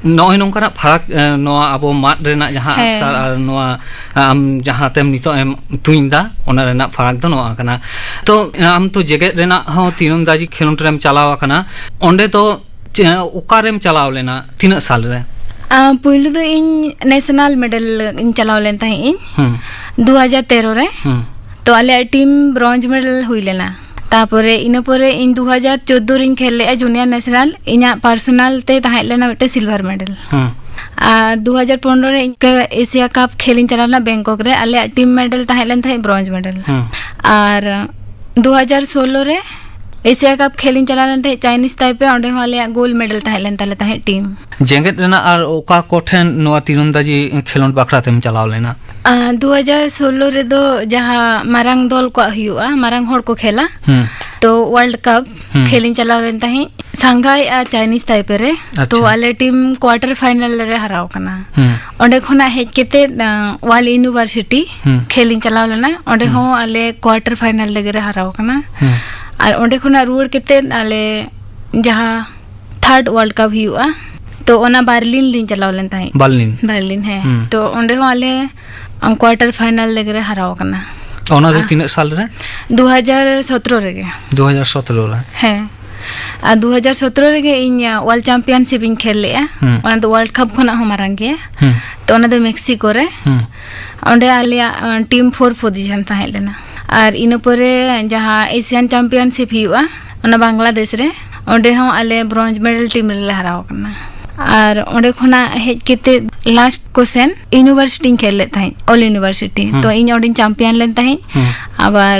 ᱱᱚᱜᱼᱚᱭ ᱱᱚᱝᱠᱟᱱᱟᱜ ᱯᱷᱟᱨᱟᱠ, ᱮ, ᱱᱚᱣᱟ ᱟᱵᱚ ᱢᱟᱫ ᱨᱮᱱᱟᱜ ᱡᱟᱦᱟᱸ ᱦᱮᱸ᱾ ᱟᱸᱜᱼᱥᱟᱨ ᱟᱨ ᱱᱚᱣᱟ ᱟᱢ ᱡᱟᱦᱟᱸ ᱛᱮᱢ ᱱᱤᱛᱚᱜ ᱮᱢ ᱛᱩᱧ ᱫᱟ, ᱚᱱᱟ ᱨᱮᱱᱟᱜ ᱯᱷᱟᱨᱟᱠ ᱫᱚ ᱱᱚᱣᱟ ᱠᱟᱱᱟ᱾ ᱛᱚ, ᱟᱢ ᱛᱚ ᱡᱮᱜᱮᱛ ᱨᱮᱱᱟᱜ ᱦᱚᱸ ᱛᱤᱨᱚᱱᱫᱟᱡᱤ ᱠᱷᱮᱞᱳᱸᱰ ᱨᱮᱢ ᱪᱟᱞᱟᱣ ᱟᱠᱟᱱᱟ, ᱚᱸᱰᱮ ᱫᱚ ᱪᱮ-, ᱚᱠᱟᱨᱮᱢ ᱪᱟᱞᱟᱣ ᱞᱮᱱᱟ? ᱛᱤᱱᱟᱹᱜ ᱥᱟᱞ ᱨᱮ? ᱟ, ᱯᱩᱭᱞᱩ ᱫᱚ ᱤᱧ national medal ᱤᱧ ᱪᱟᱞᱟᱣ ᱞᱮᱱ ᱛᱟᱦᱮᱸᱫ ᱤᱧ, ᱦᱩᱸ᱾ ᱫᱩ ᱦᱟᱡᱟᱨ ᱛᱮᱨᱚ ᱨᱮ᱾ ᱦᱩᱸ᱾ ᱛᱚ, ᱟᱞᱮᱭᱟᱜ team bronze medal ᱦᱩᱭ ᱞᱮᱱᱟ᱾ ᱛᱟᱯᱚᱨᱮ ᱤᱱᱟᱹ ᱯᱚᱨᱮ ᱤᱧ ᱫᱩ ᱦᱟᱡᱟᱨ ᱪᱳᱫᱫᱳ ᱨᱤᱧ ᱠᱷᱮᱞ ᱞᱮᱫᱼᱟ junior national᱾ ᱤᱧᱟᱹᱜ personal ᱛᱮ ᱛᱟᱦᱮᱸ ᱞᱮᱱᱟ ᱢᱤᱫᱴᱮᱱ silver medal᱾ ᱦᱩᱸ᱾ ᱟᱨ ᱫᱩ ᱦᱟᱡᱟᱨ ᱯᱚᱱᱨᱚ ᱨᱮ ᱤᱧ ᱮᱥᱤᱭᱟ ᱠᱟᱯ ᱠᱷᱮᱞ ᱤᱧ ᱪᱟᱞᱟᱣ ᱞᱮᱱᱟ ᱵᱮᱝᱠᱚᱠ ᱨᱮ᱾ ᱟᱞᱮᱭᱟᱜ team medal ᱛᱟᱦᱮᱸ ᱞᱮᱱ ᱛᱟᱦᱮᱸᱫ bronze medal᱾ ᱦᱩᱸ᱾ ᱟᱨ ᱫᱩ ᱦᱟᱡᱟᱨ ᱥᱳᱞᱞᱳ ᱨᱮ ᱮᱥᱤᱭᱟ ᱠᱟᱯ ᱠᱷᱮᱞ ᱤᱧ ᱪᱟᱞᱟᱣ ᱞᱮᱱ ᱛᱟᱦᱮᱸᱫ ᱪᱟᱭᱱᱤᱡᱽ ᱛᱟᱭᱯᱮ, ᱚᱸᱰᱮ ᱦᱚᱸ ᱟᱞᱮᱭᱟᱜ gold medal ᱛᱟᱦᱮᱸ ᱞᱮᱱ ᱛᱟᱞᱮ ᱛᱟᱦᱮᱸᱫ team᱾ ᱡᱮᱜᱮᱛ ᱨᱮᱱᱟᱜ ᱟᱨ ᱚᱠᱟ ᱠᱚᱴᱷᱮᱱ ᱱᱚᱣᱟ ᱛᱤᱨᱚᱱᱫᱟᱡᱤ ᱠᱷᱮᱞᱳᱸᱰ ᱵᱟᱠᱷᱨᱟ ᱛᱮᱢ ᱪᱟᱞᱟᱣ ᱞᱮᱱᱟ? ᱟᱨ ᱫᱩ ᱦᱟᱡᱟᱨ ᱥᱳᱞᱞᱳ ᱨᱮᱫᱚ ᱡᱟᱦᱟᱸ ᱢᱟᱨᱟᱝ ᱫᱚᱞ ᱠᱚᱣᱟᱜ ᱦᱩᱭᱩᱜᱼᱟ, ᱢᱟᱨᱟᱝ ᱦᱚᱲ ᱠᱚ ᱠᱷᱮᱞᱟ, ᱦᱩᱸ᱾ ᱛᱚ World Cup ᱦᱩᱸ᱾ ᱠᱷᱮᱞ ᱤᱧ ᱪᱟᱞᱟᱣ ᱞᱮᱱ ᱛᱟᱦᱮᱸᱫ ᱥᱟᱝᱜᱷᱟᱭ ᱟᱨ ᱪᱟᱭᱱᱤᱡᱽ ᱛᱟᱭᱯᱮ ᱨᱮ᱾ ᱟᱪᱪᱷᱟ᱾ ᱛᱚ ᱟᱞᱮ team quarter final ᱨᱮ ᱦᱟᱨᱟᱣ ᱠᱟᱱᱟ᱾ ᱦᱩᱸ᱾ ᱚᱸᱰᱮ ᱠᱷᱚᱱᱟᱜ ᱦᱮᱡ ᱠᱟᱛᱮᱫ, ᱟᱸ, World University ᱦᱩᱸ᱾ ᱠᱷᱮᱞ ᱤᱧ ᱪᱟᱞᱟᱣ ᱞᱮᱱᱟ᱾ ᱚᱸᱰᱮ ᱦᱩᱸ᱾ ᱦᱚᱸ ᱟᱞᱮ quarter final ᱨᱮᱜᱮ ᱞᱮ ᱦᱟᱨᱟᱣ ᱠᱟᱱᱟ᱾ ᱦᱩᱸ᱾ ᱟᱨ ᱚᱸᱰᱮ ᱠᱷᱚᱱᱟᱜ ᱨᱩᱣᱟᱹᱲ ᱠᱟᱛᱮᱫ ᱟᱞᱮ ᱡᱟᱦᱟᱸ third World Cup ᱦᱩᱭᱩᱜᱼᱟ, ᱛᱚ ᱚᱱᱟ ᱵᱟᱨᱞᱤᱱ ᱞᱤᱧ ᱪᱟᱞᱟᱣ ᱞᱮᱱ ᱛᱟᱦᱮᱸᱫ᱾ ᱵᱟᱨᱞᱤᱱ? ᱵᱟᱨᱞᱤᱱ, ᱦᱮᱸ᱾ ᱦᱩᱸ᱾ ᱛᱚ ᱚᱸᱰᱮ ᱦᱚᱸ ᱟᱞᱮ quarter final ᱨᱮᱜᱮ ᱞᱮ ᱦᱟᱨᱟᱣ ᱠᱟᱱᱟ᱾ ᱚᱱᱟ ᱫᱚ ᱟᱦ᱾ ᱛᱤᱱᱟᱹᱜ ᱥᱟᱞ ᱨᱮ? ᱫᱩ ᱦᱟᱡᱟᱨ ᱥᱚᱛᱨᱚ ᱨᱮᱜᱮ᱾ ᱫᱩ ᱦᱟᱡᱟᱨ ᱥᱚᱛᱨᱚ ᱨᱮ? ᱦᱮᱸ᱾ ᱟᱨ ᱫᱩ ᱦᱟᱡᱟᱨ ᱥᱚᱛᱨᱚ ᱨᱮᱜᱮ ᱤᱧ ᱣᱟᱨᱞᱰ ᱪᱟᱢᱯᱤᱭᱟᱱᱥᱤᱯ ᱤᱧ ᱠᱷᱮᱞ ᱞᱮᱫᱼᱟ᱾ ᱦᱩᱸ᱾ ᱚᱱᱟ ᱫᱚ ᱣᱟᱨᱞᱰ ᱠᱟᱯ ᱠᱷᱚᱱᱟᱜ ᱦᱚᱸ ᱢᱟᱨᱟᱝ ᱜᱮᱭᱟ᱾ ᱦᱩᱸ᱾ ᱛᱚ ᱚᱱᱟ ᱫᱚ ᱢᱮᱠᱥᱤᱠᱳ ᱨᱮ᱾ ᱦᱩᱸ᱾ ᱚᱸᱰᱮ ᱟᱞᱮᱭᱟᱜ ᱴᱤᱢ ᱯᱷᱳᱨ ᱯᱚᱡᱤᱥᱚᱱ ᱛᱟᱦᱮᱸ ᱞᱮᱱᱟ᱾ ᱟᱨ ᱤᱱᱟᱹ ᱯᱚᱨᱮ ᱡᱟᱦᱟᱸ ᱮᱥᱤᱭᱟᱱ ᱪᱟᱢᱯᱤᱭᱟᱱᱥᱤᱯ ᱦᱩᱭᱩᱜᱼᱟ, ᱚᱱᱟ ᱵᱟᱝᱞᱟᱫᱮᱥ ᱨᱮ, ᱚᱸᱰᱮ ᱦᱚᱸ ᱟᱞᱮ ᱵᱨᱚᱱᱡᱽ ᱢᱮᱰᱮᱞ ᱴᱤᱢ ᱨᱮᱞᱮ ᱦᱟᱨᱟᱣ ᱟᱠᱟᱱᱟ᱾ ᱟᱨ ᱚᱸᱰᱮ ᱠᱷᱚᱱᱟᱜ ᱦᱮᱡ ᱠᱟᱛᱮ ᱞᱟᱥᱴ ᱠᱚᱥᱮᱱ ᱤᱭᱩᱱᱤᱵᱷᱟᱨᱥᱤᱴᱤᱧ ᱠᱷᱮᱞ ᱞᱮᱫ ᱛᱟᱦᱮᱸᱫ, ᱚᱞ ᱤᱭᱩᱱᱤᱵᱷᱟᱨᱥᱤᱴᱤ᱾ ᱦᱩᱸ᱾ ᱛᱚ ᱤᱧ ᱚᱸᱰᱮᱧ ᱪᱟᱢᱯᱤᱭᱟᱱ ᱞᱮᱱ ᱛᱟᱦᱮᱸᱫ᱾ ᱦᱩᱸ᱾ ᱟᱵᱟᱨ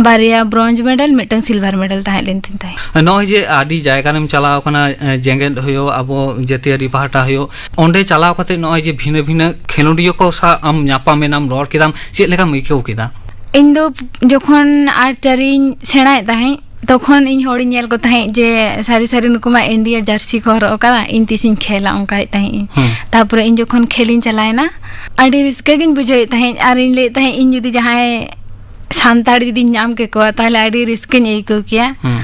ᱵᱟᱨᱭᱟ ᱵᱨᱚᱱᱡᱽ ᱢᱮᱰᱮᱞ, ᱢᱤᱫᱴᱟᱝ ᱥᱤᱞᱵᱷᱟᱨ ᱢᱮᱰᱮᱞ ᱛᱟᱦᱮᱸ ᱞᱮᱱ ᱛᱤᱧ ᱛᱟᱦᱮᱸᱫ᱾ ᱱᱚᱜᱼᱚᱭ ᱡᱮ ᱟᱹᱰᱤ ᱡᱟᱭᱜᱟ ᱨᱮᱢ ᱪᱟᱞᱟᱣ ᱟᱠᱟᱱᱟ, ᱮ, ᱡᱮᱜᱮᱛ ᱦᱩᱭᱩᱜ, ᱟᱵᱚ ᱡᱟᱹᱛᱤᱭᱟᱹᱨᱤ ᱯᱟᱦᱴᱟ ᱦᱩᱭᱩᱜ, ᱚᱸᱰᱮ ᱪᱟᱞᱟᱣ ᱠᱟᱛᱮ ᱱᱚᱜᱼᱚᱭ ᱡᱮ ᱵᱷᱤᱱᱟᱹ ᱵᱷᱤᱱᱟᱹ ᱠᱷᱮᱞᱳᱰᱤᱭᱟᱹ ᱠᱚ ᱥᱟᱶ ᱟᱢ ᱧᱟᱯᱟᱢ ᱮᱱᱟᱢ, ᱨᱚᱲ ᱠᱮᱫᱟᱢ, ᱪᱮᱫ ᱞᱮᱠᱟᱢ ᱟᱹᱭᱠᱟᱹᱣ ᱠᱮᱫᱟ? ᱤᱧ ᱫᱚ ᱡᱚᱠᱷᱚᱱ ᱟᱨᱪᱟᱨᱤᱧ ᱥᱮᱬᱟᱭᱮᱫ ᱛᱟᱦᱮᱸᱫ, ᱛᱚᱠᱷᱚᱱ ᱤᱧ ᱦᱚᱲᱤᱧ ᱧᱮᱞ ᱠᱚ ᱛᱟᱦᱮᱸᱫ ᱡᱮ ᱥᱟᱹᱨᱤ ᱥᱟᱹᱨᱤ ᱱᱩᱠᱩ ᱢᱟ ᱤᱱᱰᱤᱭᱟ ᱡᱟᱹᱨᱥᱤ ᱠᱚ ᱦᱚᱨᱚᱜ ᱟᱠᱟᱫᱟ, ᱤᱧ ᱛᱤᱥᱤᱧ ᱠᱷᱮᱞᱟ, ᱚᱱᱠᱟᱭᱮᱫ ᱛᱟᱦᱮᱸᱫ ᱤᱧ᱾ ᱦᱩᱸ᱾ ᱛᱟᱨᱯᱚᱨᱮ ᱤᱧ ᱡᱚᱠᱷᱚᱱ ᱠᱷᱮᱞᱤᱧ ᱪᱟᱞᱟᱣᱮᱱᱟ, ᱟᱹᱰᱤ ᱨᱟᱹᱥᱠᱟᱹ ᱜᱤᱧ ᱵᱩᱡᱷᱟᱹᱣᱮᱫ ᱛᱟᱦᱮᱸᱫ᱾ ᱟᱨᱤᱧ ᱞᱟᱹᱭᱮᱫ ᱛᱟᱦᱮᱸᱫ, ᱤᱧ ᱡᱩᱫᱤ ᱡᱟᱦᱟᱸᱭ ᱥᱟᱱᱛᱟᱲ ᱡᱩᱫᱤᱧ ᱧᱟᱢ ᱠᱮᱠᱚᱣᱟ, ᱛᱟᱦᱚᱞᱮ ᱟᱹᱰᱤ ᱨᱟᱹᱥᱠᱟᱹᱧ ᱟᱹᱭᱠᱟᱹᱣ ᱠᱮᱭᱟ᱾ ᱦᱩᱸ᱾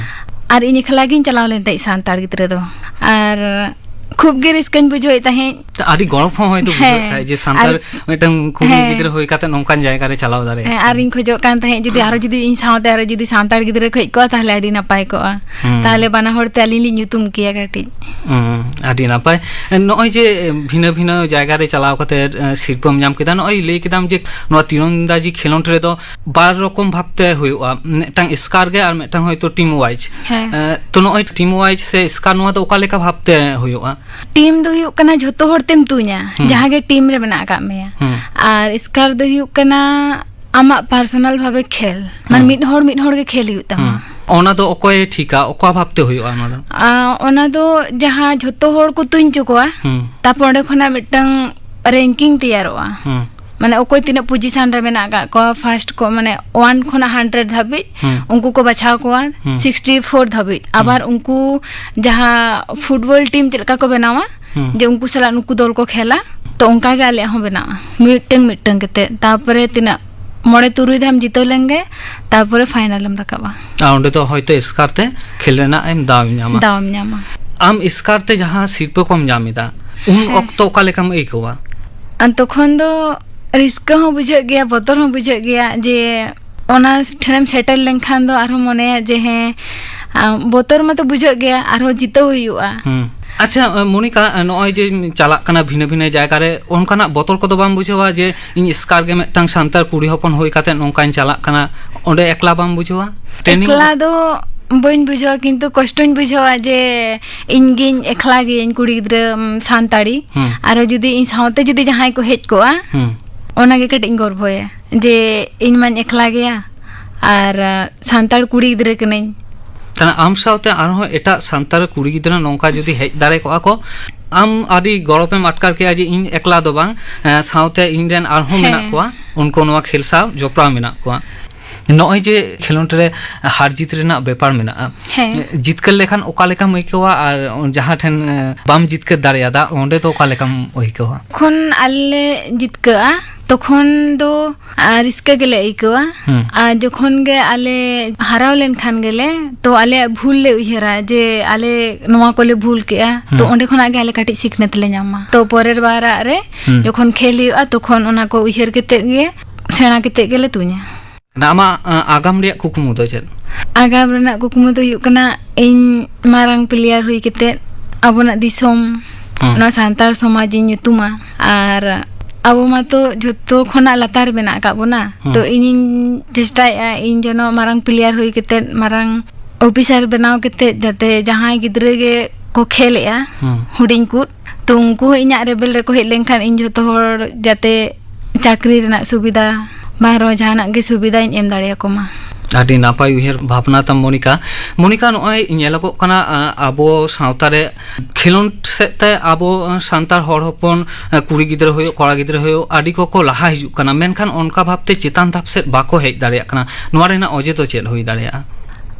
ᱟᱨ ᱤᱧ ᱮᱠᱞᱟ ᱜᱤᱧ ᱪᱟᱞᱟᱣ ᱞᱮᱱ ᱛᱟᱦᱮᱸᱫ ᱥᱟᱱᱛᱟᱲ ᱜᱤᱫᱽᱨᱟᱹ ᱫᱚ᱾ ᱟᱨ ᱠᱷᱩᱵ ᱜᱮ ᱨᱟᱹᱥᱠᱟᱹᱧ ᱵᱩᱡᱷᱟᱹᱣᱮᱫ ᱛᱟᱦᱮᱸᱫ᱾ ᱟᱹᱰᱤ ᱜᱚᱨᱚᱵᱽ ᱦᱚᱸ ᱦᱚᱭᱛᱳ ᱵᱩᱡᱷᱟᱹᱣᱮᱫ ᱦᱮᱸ᱾ ᱛᱟᱦᱮᱸᱫ ᱡᱮ ᱥᱟᱱᱛᱟᱲ ᱟᱨ ᱢᱤᱫᱴᱟᱝ ᱠᱩᱲᱤ ᱦᱮᱸ᱾ ᱜᱤᱫᱽᱨᱟᱹ ᱦᱩᱭ ᱠᱟᱛᱮ ᱱᱚᱝᱠᱟᱱ ᱡᱟᱭᱜᱟ ᱨᱮ ᱪᱟᱞᱟᱣ ᱫᱟᱲᱮᱭᱟᱜᱼᱟ᱾ ᱦᱮᱸ, ᱟᱨᱤᱧ ᱠᱷᱚᱡᱚᱜ ᱠᱟᱱ ᱛᱟᱦᱮᱸᱫ ᱡᱩᱫᱤ ᱟᱨᱚ ᱡᱩᱫᱤ ᱤᱧ ᱥᱟᱶᱛᱮ ᱟᱨᱚ ᱡᱩᱫᱤ ᱥᱟᱱᱛᱟᱲ ᱜᱤᱫᱽᱨᱟᱹ ᱠᱚ ᱦᱮᱡ ᱠᱚᱜᱼᱟ, ᱛᱟᱦᱚᱞᱮ ᱟᱹᱰᱤ ᱱᱟᱯᱟᱭ ᱠᱚᱜᱼᱟ᱾ ᱦᱩᱸ᱾ ᱛᱟᱦᱚᱞᱮ ᱵᱟᱱᱟ ᱦᱚᱲ ᱛᱮ ᱟᱹᱞᱤᱧ ᱞᱤᱧ ᱧᱩᱛᱩᱢ ᱠᱮᱭᱟ ᱠᱟᱹᱴᱤᱡ᱾ ᱦᱩᱸ, ᱟᱹᱰᱤ ᱱᱟᱯᱟᱭ᱾ ᱱᱚᱜᱼᱚᱭ ᱡᱮ ᱵᱷᱤᱱᱟᱹ ᱵᱷᱤᱱᱟᱹ ᱡᱟᱭᱜᱟ ᱨᱮ ᱪᱟᱞᱟᱣ ᱠᱟᱛᱮ, ᱮ, ᱥᱤᱨᱯᱟᱹᱢ ᱧᱟᱢ ᱠᱮᱫᱟ, ᱱᱚᱜᱼᱚᱭ ᱞᱟᱹᱭ ᱠᱮᱫᱟᱢ ᱡᱮ ᱱᱚᱣᱟ ᱛᱤᱨᱚᱱᱫᱟᱡᱤ ᱠᱷᱮᱞᱳᱸᱰ ᱨᱮᱫᱚ ᱵᱟᱨ ᱨᱚᱠᱚᱢ ᱵᱷᱟᱵᱛᱮ ᱦᱩᱭᱩᱜᱼᱟ, ᱢᱤᱫᱴᱟᱝ ᱮᱥᱠᱟᱨ ᱜᱮ ᱟᱨ ᱢᱤᱫᱴᱟᱝ ᱦᱚᱭᱛᱳ ᱴᱤᱢ ᱣᱟᱭᱤᱡ᱾ ᱦᱮᱸ᱾ ᱮ, ᱛᱚ ᱱᱚᱜᱼᱚᱭ ᱴᱤᱢ ᱣᱟᱭᱤᱡ ᱥᱮ ᱮᱥᱠᱟᱨ, ᱱᱚᱣᱟ ᱫᱚ ᱚᱠᱟ ᱞᱮᱠᱟ ᱵᱷᱟᱵᱛᱮ ᱦᱩᱭᱩᱜᱼᱟ? ᱴᱤᱢ ᱫᱚ ᱦᱩᱭᱩᱜ ᱠᱟᱱᱟ ᱡᱷᱚᱛᱚ ᱦᱚᱲ ᱛᱮᱢ ᱛᱩᱧᱟ, ᱦᱩᱸ᱾ ᱡᱟᱦᱟᱸ ᱜᱮ ᱴᱤᱢ ᱨᱮ ᱢᱮᱱᱟᱜ ᱟᱠᱟᱫ ᱢᱮᱭᱟ᱾ ᱦᱩᱸ᱾ ᱟᱨ ᱮᱥᱠᱟᱨ ᱫᱚ ᱦᱩᱭᱩᱜ ᱠᱟᱱᱟ ᱟᱢᱟᱜ ᱯᱟᱨᱥᱚᱱᱟᱞ ᱵᱷᱟᱵᱮ ᱠᱷᱮᱞ, ᱢᱟᱱᱮ ᱦᱩᱸ᱾ ᱢᱤᱫ ᱦᱚᱲ ᱢᱤᱫ ᱦᱚᱲ ᱜᱮ ᱠᱷᱮᱞ ᱦᱩᱭᱩᱜ ᱛᱟᱢᱟ᱾ ᱦᱩᱸ᱾ ᱚᱱᱟ ᱫᱚ ᱚᱠᱚᱭᱮ ᱴᱷᱤᱠᱟ, ᱚᱠᱟ ᱵᱷᱟᱵᱛᱮ ᱦᱩᱭᱩᱜᱼᱟ ᱚᱱᱟ ᱫᱚ? ᱟ, ᱚᱱᱟ ᱫᱚ ᱡᱟᱦᱟᱸ ᱡᱷᱚᱛᱚ ᱦᱚᱲ ᱠᱚ ᱛᱩᱧ ᱦᱚᱪᱚ ᱠᱚᱣᱟ, ᱦᱩᱸ᱾ ᱛᱟᱯᱚᱨ ᱚᱸᱰᱮ ᱠᱷᱚᱱᱟᱜ ᱢᱤᱫᱴᱟᱝ ᱨᱮᱝᱠᱤᱝ ᱛᱮᱭᱟᱨᱚᱜᱼᱟ᱾ ᱦᱩᱸ᱾ ᱢᱟᱱᱮ ᱚᱠᱚᱭ ᱛᱤᱱᱟᱹᱜ ᱯᱚᱡᱤᱥᱚᱱ ᱨᱮ ᱢᱮᱱᱟᱜ ᱟᱠᱟᱫ ᱠᱚᱣᱟ, ᱯᱷᱟᱨᱥᱴ ᱠᱚ, ᱢᱟᱱᱮ ᱳᱣᱟᱱ ᱠᱷᱚᱱᱟᱜ ᱦᱟᱱᱰᱨᱮᱰ ᱫᱷᱟᱹᱵᱤᱡ, ᱦᱩᱸ᱾ ᱩᱱᱠᱩ ᱠᱚ ᱵᱟᱪᱷᱟᱣ ᱠᱚᱣᱟ, ᱦᱩᱸ᱾ ᱥᱤᱠᱥᱴᱤ ᱯᱷᱳᱨ ᱫᱷᱟᱹᱵᱤᱡ᱾ ᱦᱩᱸ᱾ ᱟᱵᱟᱨ ᱩᱱᱠᱩ ᱡᱟᱦᱟᱸ ᱯᱷᱩᱴᱵᱚᱞ ᱴᱤᱢ ᱪᱮᱫ ᱞᱮᱠᱟ ᱠᱚ ᱵᱮᱱᱟᱣᱟ, ᱦᱩᱸ᱾ ᱡᱮ ᱩᱱᱠᱩ ᱥᱟᱞᱟᱜ ᱱᱩᱠᱩ ᱫᱚᱞ ᱠᱚ ᱠᱷᱮᱞᱟ, ᱛᱚ ᱚᱱᱠᱟ ᱜᱮ ᱟᱞᱮᱭᱟᱜ ᱦᱚᱸ ᱵᱮᱱᱟᱜᱼᱟ, ᱢᱤᱫᱴᱟᱝ ᱢᱤᱫᱴᱟᱝ ᱠᱟᱛᱮ᱾ ᱛᱟᱯᱚᱨᱮ ᱛᱤᱱᱟᱹᱜ ᱢᱚᱬᱮ ᱛᱩᱨᱩᱭ ᱫᱷᱟᱣᱮᱢ ᱡᱤᱛᱟᱹᱣ ᱞᱮᱱᱜᱮ, ᱛᱟᱯᱚᱨᱮ ᱯᱷᱟᱭᱱᱟᱞ ᱮᱢ ᱨᱟᱠᱟᱵᱼᱟ᱾ ᱟᱨ ᱚᱸᱰᱮ ᱫᱚ ᱦᱚᱭᱛᱳ ᱮᱥᱠᱟᱨ ᱛᱮ ᱠᱷᱮᱞ ᱨᱮᱱᱟᱜ ᱮᱢ ᱫᱟᱣ ᱮᱢ ᱧᱟᱢᱟ᱾ ᱫᱟᱣ ᱮᱢ ᱧᱟᱢᱟ᱾ ᱟᱢ ᱮᱥᱠᱟᱨ ᱛᱮ ᱡᱟᱦᱟᱸ ᱥᱤᱨᱯᱟᱹ ᱠᱚᱢ ᱧᱟᱢ ᱮᱫᱟ, ᱩᱱ ᱦᱮᱸ᱾ ᱚᱠᱛᱚ ᱚᱠᱟ ᱞᱮᱠᱟᱢ ᱟᱹᱭᱠᱟᱹᱣᱟ? ᱟᱨ ᱛᱚᱠᱷᱚᱱ ᱫᱚ ᱨᱟᱹᱥᱠᱟᱹ ᱦᱚᱸ ᱵᱩᱡᱷᱟᱹᱜ ᱜᱮᱭᱟ, ᱵᱚᱛᱚᱨ ᱦᱚᱸ ᱵᱩᱡᱷᱟᱹᱜ ᱜᱮᱭᱟ, ᱡᱮ ᱚᱱᱟ ᱴᱷᱮᱱᱮᱢ ᱥᱮᱴᱮᱨ ᱞᱮᱱᱠᱷᱟᱱ ᱫᱚ ᱟᱨᱦᱚᱸ ᱢᱚᱱᱮᱭᱟ ᱡᱮ ᱦᱮᱸ, ᱟᱢ, ᱵᱚᱛᱚᱨ ᱢᱟᱛᱚ ᱵᱩᱡᱷᱟᱹᱜ ᱜᱮᱭᱟ, ᱟᱨᱦᱚᱸ ᱡᱤᱛᱟᱹᱣ ᱦᱩᱭᱩᱜᱼᱟ᱾ ᱦᱩᱸ᱾ ᱟᱪᱪᱷᱟ, ᱢᱚᱱᱤᱠᱟ, ᱱᱚᱜᱼᱚᱭ ᱡᱮ ᱪᱟᱞᱟᱜ ᱠᱟᱱᱟ ᱵᱷᱤᱱᱟᱹ ᱵᱷᱤᱱᱟᱹ ᱡᱟᱭᱜᱟ ᱨᱮ, ᱚᱱᱠᱟᱱᱟᱜ ᱵᱚᱛᱚᱨ ᱠᱚᱫᱚ ᱵᱟᱢ ᱵᱩᱡᱷᱟᱹᱣᱟ ᱡᱮ ᱤᱧ ᱮᱥᱠᱟᱨ ᱜᱮ ᱢᱤᱫᱴᱟᱝ ᱥᱟᱱᱛᱟᱲ ᱠᱩᱲᱤ ᱦᱚᱯᱚᱱ ᱦᱩᱭ ᱠᱟᱛᱮ ᱱᱚᱝᱠᱟᱧ ᱪᱟᱞᱟᱜ ᱠᱟᱱᱟ, ᱚᱸᱰᱮ ᱮᱠᱞᱟ ᱵᱟᱢ ᱵᱩᱡᱷᱟᱹᱣᱟ? Training ᱮᱠᱞᱟ ᱫᱚ ᱵᱟᱹᱧ ᱵᱩᱡᱷᱟᱹᱣᱟ, ᱠᱤᱱᱛᱩ ᱠᱚᱥᱴᱚᱧ ᱵᱩᱡᱷᱟᱹᱣᱟ ᱡᱮ ᱤᱧ ᱜᱤᱧ ᱮᱠᱞᱟ ᱜᱤᱭᱟᱹᱧ ᱠᱩᱲᱤ ᱜᱤᱫᱽᱨᱟᱹ, ᱩᱢ, ᱥᱟᱱᱛᱟᱲᱤ᱾ ᱦᱩᱸ᱾ ᱟᱨᱚ ᱡᱩᱫᱤ ᱤᱧ ᱥᱟᱶᱛᱮ ᱡᱩᱫᱤ ᱡᱟᱦᱟᱸᱭ ᱠᱚ ᱦᱮᱡ ᱠᱚᱜᱼᱟ, ᱦᱩᱸ᱾ ᱚᱱᱟᱜᱮ ᱠᱟᱹᱴᱤᱡ ᱤᱧ ᱜᱚᱨᱵᱚᱭᱟ ᱡᱮ ᱤᱧ ᱢᱟᱧ ᱮᱠᱞᱟ ᱜᱮᱭᱟ ᱟᱨ, ᱟ, ᱥᱟᱱᱛᱟᱲ ᱠᱩᱲᱤ ᱜᱤᱫᱽᱨᱟᱹ ᱠᱟᱹᱱᱟᱹᱧ᱾ ᱛᱟᱦᱞᱮ ᱟᱢ ᱥᱟᱶᱛᱮ ᱟᱨᱦᱚᱸ ᱮᱴᱟᱜ ᱥᱟᱱᱛᱟᱲ ᱠᱩᱲᱤ ᱜᱤᱫᱽᱨᱟᱹ ᱱᱚᱝᱠᱟ ᱡᱩᱫᱤ ᱦᱮᱡ ᱫᱟᱲᱮ ᱠᱚᱜᱼᱟ ᱠᱚ, ᱟᱢ ᱟᱹᱰᱤ ᱜᱚᱨᱚᱵᱮᱢ ᱟᱴᱠᱟᱨ ᱠᱮᱭᱟ ᱡᱮ ᱤᱧ ᱮᱠᱞᱟ ᱫᱚ ᱵᱟᱝ, ᱮᱸ, ᱥᱟᱶᱛᱮ ᱤᱧ ᱨᱮᱱ ᱟᱨᱦᱚᱸ ᱦᱮᱸ᱾ ᱢᱮᱱᱟᱜ ᱠᱚᱣᱟ, ᱩᱱᱠᱩ ᱱᱚᱣᱟ ᱠᱷᱮᱞ ᱥᱟᱶ ᱡᱚᱯᱲᱟᱣ ᱢᱮᱱᱟᱜ ᱠᱚᱣᱟ᱾ ᱱᱚᱜᱼᱚᱭ ᱡᱮ ᱠᱷᱮᱞᱳᱸᱰ ᱨᱮ ᱦᱟᱨ ᱡᱤᱛ ᱨᱮᱱᱟᱜ ᱵᱮᱯᱟᱨ ᱢᱮᱱᱟᱜᱼᱟ, ᱦᱮᱸ᱾ ᱡᱤᱛᱠᱟᱹᱨ ᱞᱮᱠᱷᱟᱱ ᱚᱠᱟ ᱞᱮᱠᱟᱢ ᱟᱹᱭᱠᱟᱹᱣᱟ ᱟᱨ ᱡᱟᱦᱟᱸ ᱴᱷᱮᱱ, ᱮᱸ, ᱵᱟᱢ ᱡᱤᱛᱠᱟᱹᱨ ᱫᱟᱲᱮᱭᱟᱫᱟ, ᱚᱸᱰᱮ ᱫᱚ ᱚᱠᱟ ᱞᱮᱠᱟᱢ ᱟᱹᱭᱠᱟᱹᱣᱟ? ᱡᱚᱠᱷᱚᱱ ᱟᱞᱮ ᱞᱮ ᱡᱤᱛᱠᱟᱹᱜᱼᱟ, ᱛᱚᱠᱷᱚᱱ ᱫᱚ, ᱟᱨ ᱨᱟᱹᱥᱠᱟᱹ ᱜᱮᱞᱮ ᱟᱹᱭᱠᱟᱹᱣᱟ᱾ ᱦᱩᱸ᱾ ᱟᱨ ᱡᱚᱠᱷᱚᱱ ᱜᱮ ᱟᱞᱮ ᱦᱟᱨᱟᱣ ᱞᱮᱱᱠᱷᱟᱱ ᱜᱮᱞᱮ, ᱛᱚ ᱟᱞᱮᱭᱟᱜ ᱵᱷᱩᱞ ᱞᱮ ᱩᱭᱦᱟᱹᱨᱟ ᱡᱮ ᱟᱞᱮ ᱱᱚᱣᱟ ᱠᱚᱞᱮ ᱵᱷᱩᱞ ᱠᱮᱜᱼᱟ, ᱛᱚ ᱦᱩᱸ᱾ ᱚᱸᱰᱮ ᱠᱷᱚᱱᱟᱜ ᱜᱮ ᱟᱞᱮ ᱠᱟᱹᱴᱤᱡ ᱥᱤᱠᱷᱱᱟᱹᱛ ᱞᱮ ᱧᱟᱢᱟ᱾ ᱛᱚ ᱯᱚᱨᱮᱨ ᱵᱟᱨᱟᱜ ᱨᱮ ᱦᱩᱸ᱾ ᱡᱚᱠᱷᱚᱱ ᱠᱷᱮᱞ ᱦᱩᱭᱩᱜᱼᱟ, ᱛᱚᱠᱷᱚᱱ ᱚᱱᱟ ᱠᱚ ᱩᱭᱦᱟᱹᱨ ᱠᱟᱛᱮᱫ ᱜᱮ, ᱥᱮᱬᱟ ᱠᱟᱛᱮᱫ ᱜᱮᱞᱮ ᱛᱩᱧᱟ᱾ ᱟᱢᱟᱜ, ᱟ, ᱟᱜᱟᱢ ᱨᱮᱭᱟᱜ ᱠᱩᱠᱢᱩ ᱫᱚ ᱪᱮᱫ? ᱟᱜᱟᱢ ᱨᱮᱱᱟᱜ ᱠᱩᱠᱢᱩ ᱫᱚ ᱦᱩᱭᱩᱜ ᱠᱟᱱᱟ, ᱤᱧ ᱢᱟᱨᱟᱝ player ᱦᱩᱭ ᱠᱟᱛᱮᱫ ᱟᱵᱚᱱᱟᱜ ᱫᱤᱥᱚᱢ, ᱦᱩᱸ᱾ ᱱᱚᱣᱟ ᱥᱟᱱᱛᱟᱲ ᱥᱚᱢᱟᱡᱽ ᱤᱧ ᱧᱩᱛᱩᱢᱟ᱾ ᱟᱨ ᱟᱵᱚ ᱢᱟᱛᱚ ᱡᱷᱚᱛᱚ ᱠᱷᱚᱱᱟᱜ ᱞᱟᱛᱟᱨ ᱢᱮᱱᱟᱜ ᱟᱠᱟᱫ ᱵᱚᱱᱟ᱾ ᱦᱩᱸ᱾ ᱛᱚ ᱤᱧᱤᱧ ᱪᱮᱥᱴᱟᱭᱮᱫᱼᱟ, ᱤᱧ ᱡᱮᱱᱚ ᱢᱟᱨᱟᱝ player ᱦᱩᱭ ᱠᱟᱛᱮᱫ ᱢᱟᱨᱟᱝ officer ᱵᱮᱱᱟᱣ ᱠᱟᱛᱮᱫ ᱡᱟᱛᱮ ᱡᱟᱦᱟᱸᱭ ᱜᱤᱫᱽᱨᱟᱹ ᱜᱮ ᱠᱚ ᱠᱷᱮᱞᱮᱜᱼᱟ, ᱦᱩᱸ᱾ ᱦᱩᱰᱤᱧ ᱠᱚ, ᱛᱚ ᱩᱱᱠᱩ ᱦᱚᱸ ᱤᱧᱟᱹᱜ level ᱨᱮᱠᱚ ᱦᱮᱡ ᱞᱮᱱᱠᱷᱟᱱ ᱤᱧ ᱡᱷᱚᱛᱚ ᱦᱚᱲ ᱡᱟᱛᱮ ᱪᱟᱹᱠᱨᱤ ᱨᱮᱱᱟᱜ ᱥᱩᱵᱤᱫᱷᱟ, ᱵᱟᱝ ᱨᱮᱦᱚᱸ ᱡᱟᱦᱟᱱᱟᱜ ᱜᱮ ᱥᱩᱵᱤᱫᱷᱟᱧ ᱮᱢ ᱫᱟᱲᱮᱭᱟᱠᱚ ᱢᱟ᱾ ᱟᱹᱰᱤ ᱱᱟᱯᱟᱭ ᱩᱭᱦᱟᱹᱨ ᱵᱷᱟᱵᱽᱱᱟ ᱛᱟᱢ, ᱢᱚᱱᱤᱠᱟ᱾ ᱢᱚᱱᱤᱠᱟ, ᱱᱚᱜᱼᱚᱭ ᱧᱮᱞᱚᱜᱚᱜ ᱠᱟᱱᱟ, ᱟ, ᱟᱵᱚ ᱥᱟᱶᱛᱟ ᱨᱮ ᱠᱷᱮᱞᱳᱸᱰ ᱥᱮᱫ ᱛᱮ ᱟᱵᱚ, ᱟ, ᱥᱟᱱᱛᱟᱲ ᱦᱚᱲ ᱦᱚᱯᱚᱱ, ᱟ, ᱠᱩᱲᱤ ᱜᱤᱫᱽᱨᱟᱹ ᱦᱩᱭᱩᱜ, ᱠᱚᱲᱟ ᱜᱤᱫᱽᱨᱟᱹ ᱦᱩᱭᱩᱜ, ᱟᱹᱰᱤ ᱠᱚᱠᱚ ᱞᱟᱦᱟ ᱦᱤᱡᱩᱜ ᱠᱟᱱᱟ, ᱢᱮᱱᱠᱷᱟᱱ ᱚᱱᱠᱟ ᱵᱷᱟᱵᱽᱛᱮ ᱪᱮᱛᱟᱱ ᱫᱷᱟᱯ ᱥᱮᱫ ᱵᱟᱠᱚ ᱦᱮᱡ ᱫᱟᱲᱮᱭᱟᱜ ᱠᱟᱱᱟ᱾ ᱱᱚᱣᱟ ᱨᱮᱱᱟᱜ ᱚᱡᱮ ᱫᱚ ᱪᱮᱫ ᱦᱩᱭ ᱫᱟᱲᱮᱭᱟᱜᱼᱟ?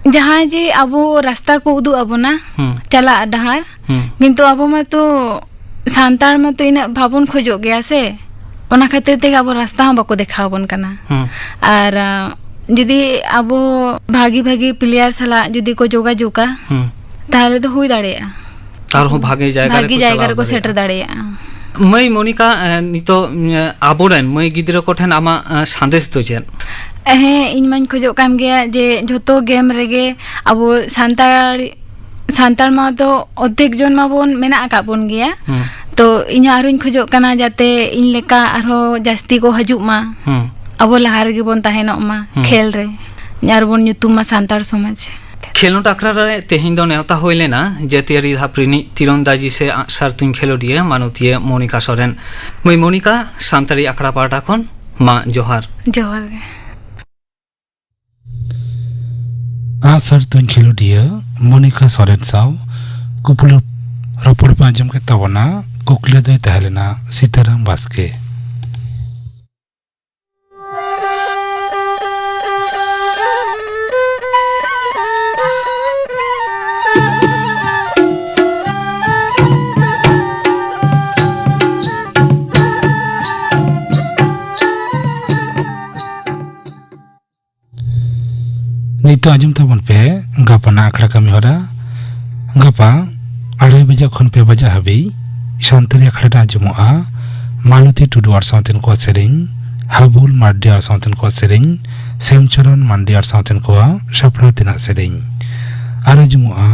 ᱡᱟᱦᱟᱸᱭ ᱡᱮ ᱟᱵᱚ ᱨᱟᱥᱛᱟ ᱠᱚ ᱩᱫᱩᱜ ᱟᱵᱚᱱᱟ, ᱦᱩᱸ᱾ ᱪᱟᱞᱟᱜ ᱰᱟᱦᱟᱨ, ᱦᱩᱸ᱾ ᱠᱤᱱᱛᱩ ᱟᱵᱚ ᱢᱟᱛᱚ ᱥᱟᱱᱛᱟᱲ ᱢᱟᱛᱚ ᱤᱱᱟᱹᱜ ᱵᱟᱵᱚᱱ ᱠᱷᱚᱡᱚᱜ ᱜᱮᱭᱟ ᱥᱮ, ᱚᱱᱟ ᱠᱷᱟᱹᱛᱤᱨ ᱛᱮᱜᱮ ᱟᱵᱚ ᱨᱟᱥᱛᱟ ᱦᱚᱸ ᱵᱟᱠᱚ ᱫᱮᱠᱷᱟᱣ ᱟᱵᱚᱱ ᱠᱟᱱᱟ᱾ ᱦᱩᱸ᱾ ᱟᱨ, ᱟ, ᱡᱩᱫᱤ ᱟᱵᱚ ᱵᱷᱟᱜᱤ ᱵᱷᱟᱜᱤ player ᱥᱟᱞᱟᱜ ᱡᱩᱫᱤ ᱠᱚ ᱡᱳᱜᱟᱡᱳᱜᱟ, ᱦᱩᱸ᱾ ᱛᱟᱦᱚᱞᱮ ᱫᱚ ᱦᱩᱭ ᱫᱟᱲᱮᱭᱟᱜᱼᱟ᱾ ᱟᱨᱦᱚᱸ ᱵᱷᱟᱜᱮ ᱡᱟᱭᱜᱟ ᱵᱷᱟᱜᱮ ᱨᱮᱠᱚ ᱡᱟᱭᱜᱟ ᱪᱟᱞᱟᱣ ᱨᱮᱠᱚ ᱥᱮᱴᱮᱨ ᱫᱟᱲᱮᱭᱟᱜᱼᱟ᱾ ᱢᱟᱹᱭ ᱢᱚᱱᱤᱠᱟ, ᱮ, ᱱᱤᱛᱚᱜ, ᱮ, ᱟᱵᱚᱨᱮᱱ ᱢᱟᱹᱭ ᱜᱤᱫᱽᱨᱟᱹ ᱠᱚᱴᱷᱮᱱ ᱟᱢᱟᱜ, ᱮ, ᱥᱟᱸᱫᱮᱥ ᱫᱚ ᱪᱮᱫ? ᱦᱮᱸ, ᱤᱧ ᱢᱟᱧ ᱠᱷᱚᱡᱚᱜ ᱠᱟᱱ ᱜᱮᱭᱟ ᱡᱮ ᱡᱷᱚᱛᱚ ᱜᱮᱢ ᱨᱮᱜᱮ ᱟᱵᱚ ᱥᱟᱱᱛᱟᱲ, ᱥᱟᱱᱛᱟᱲ ᱢᱟ ᱫᱚ ᱚᱨᱫᱷᱮᱠ ᱡᱚᱱ ᱢᱟᱵᱚᱱ ᱢᱮᱱᱟᱜ ᱟᱠᱟᱫ ᱵᱚᱱ ᱜᱮᱭᱟ᱾ ᱦᱩᱸ᱾ ᱛᱚ ᱤᱧ ᱦᱚᱸ ᱟᱨᱦᱚᱸᱧ ᱠᱷᱚᱡᱚᱜ ᱠᱟᱱᱟ ᱡᱟᱛᱮ ᱤᱧ ᱞᱮᱠᱟ ᱟᱨᱦᱚᱸ ᱡᱟᱹᱥᱛᱤ ᱠᱚ ᱦᱤᱡᱩᱜ ᱢᱟ᱾ ᱦᱩᱸ᱾ ᱟᱵᱚ ᱞᱟᱦᱟ ᱨᱮᱜᱮ ᱵᱚᱱ ᱛᱟᱦᱮᱱᱚᱜ ᱢᱟ ᱦᱩᱸ᱾ ᱠᱷᱮᱞ ᱨᱮ, ᱟᱨ ᱵᱚᱱ ᱧᱩᱛᱩᱢ ᱢᱟ ᱥᱟᱱᱛᱟᱲ ᱥᱚᱢᱟᱡᱽ᱾ ᱠᱷᱮᱞᱳᱰ ᱟᱠᱷᱲᱟ ᱨᱮ ᱛᱮᱦᱮᱧ ᱫᱚ ᱱᱮᱣᱛᱟ ᱦᱩᱭ ᱞᱮᱱᱟ ᱡᱟᱹᱛᱤᱭᱟᱹᱨᱤ ᱫᱷᱟᱯ ᱨᱤᱱᱤᱡ ᱛᱤᱨᱚᱱᱫᱟᱡᱤ ᱥᱮ ᱟᱜᱼᱥᱟᱨ ᱛᱩᱧ ᱠᱷᱮᱞᱳᱰᱤᱭᱟᱹ ᱢᱟᱱᱚᱛᱤᱭᱟᱹ ᱢᱚᱱᱤᱠᱟ ᱥᱚᱨᱮᱱ᱾ ᱢᱟᱹᱭ ᱢᱚᱱᱤᱠᱟ, ᱥᱟᱱᱛᱟᱲᱤ ᱟᱠᱷᱲᱟ ᱯᱟᱦᱴᱟ ᱠᱷᱚᱱ ᱢᱟ ᱡᱚᱦᱟᱨ᱾ ᱡᱚᱦᱟᱨ ᱜᱮ᱾ ᱟᱜᱼᱥᱟᱨ ᱛᱩᱧ ᱠᱷᱮᱞᱳᱰᱤᱭᱟᱹ ᱢᱚᱱᱤᱠᱟ ᱥᱚᱨᱮᱱ ᱥᱟᱶ ᱠᱩᱠᱞᱤ ᱨᱚᱯᱚᱲ ᱯᱮ ᱟᱸᱡᱚᱢ ᱠᱮᱫ ᱛᱟᱵᱚᱱᱟ᱾ ᱠᱩᱠᱞᱤ ᱫᱚᱭ ᱛᱟᱦᱮᱸ ᱞᱮᱱᱟ ᱥᱤᱛᱟᱨᱟᱢ ᱵᱟᱥᱠᱮ᱾ ᱱᱤᱛᱚᱜ ᱟᱸᱡᱚᱢ ᱛᱟᱵᱚᱱ ᱯᱮ ᱜᱟᱯᱟᱱᱟᱜ ᱟᱠᱷᱲᱟ ᱠᱟᱹᱢᱤ ᱦᱚᱨᱟ᱾ ᱜᱟᱯᱟ ᱟᱲᱟᱭ ᱵᱟᱡᱟ ᱠᱷᱚᱱ ᱯᱮ ᱵᱟᱡᱟ ᱦᱟᱹᱵᱤᱡ ᱥᱟᱱᱛᱟᱲᱤ ᱟᱠᱷᱲᱟ ᱨᱮ ᱟᱸᱡᱚᱢᱚᱜᱼᱟ ᱢᱟᱞᱚᱛᱤ ᱴᱩᱰᱩ ᱟᱨ ᱥᱟᱶᱛᱮᱱ ᱠᱚᱣᱟᱜ ᱥᱮᱨᱮᱧ, ᱦᱟᱵᱩᱞ ᱢᱟᱨᱰᱤ ᱟᱨ ᱥᱟᱶᱛᱮᱱ ᱠᱚᱣᱟᱜ ᱥᱮᱨᱮᱧ, ᱥᱮᱢᱪᱚᱨᱚᱱ ᱢᱟᱱᱰᱤ ᱟᱨ ᱥᱟᱶᱛᱮᱱ ᱠᱚᱣᱟᱜ ᱥᱟᱯᱲᱟᱣ ᱛᱮᱱᱟᱜ ᱥᱮᱨᱮᱧ᱾ ᱟᱨ ᱟᱸᱡᱚᱢᱚᱜᱼᱟ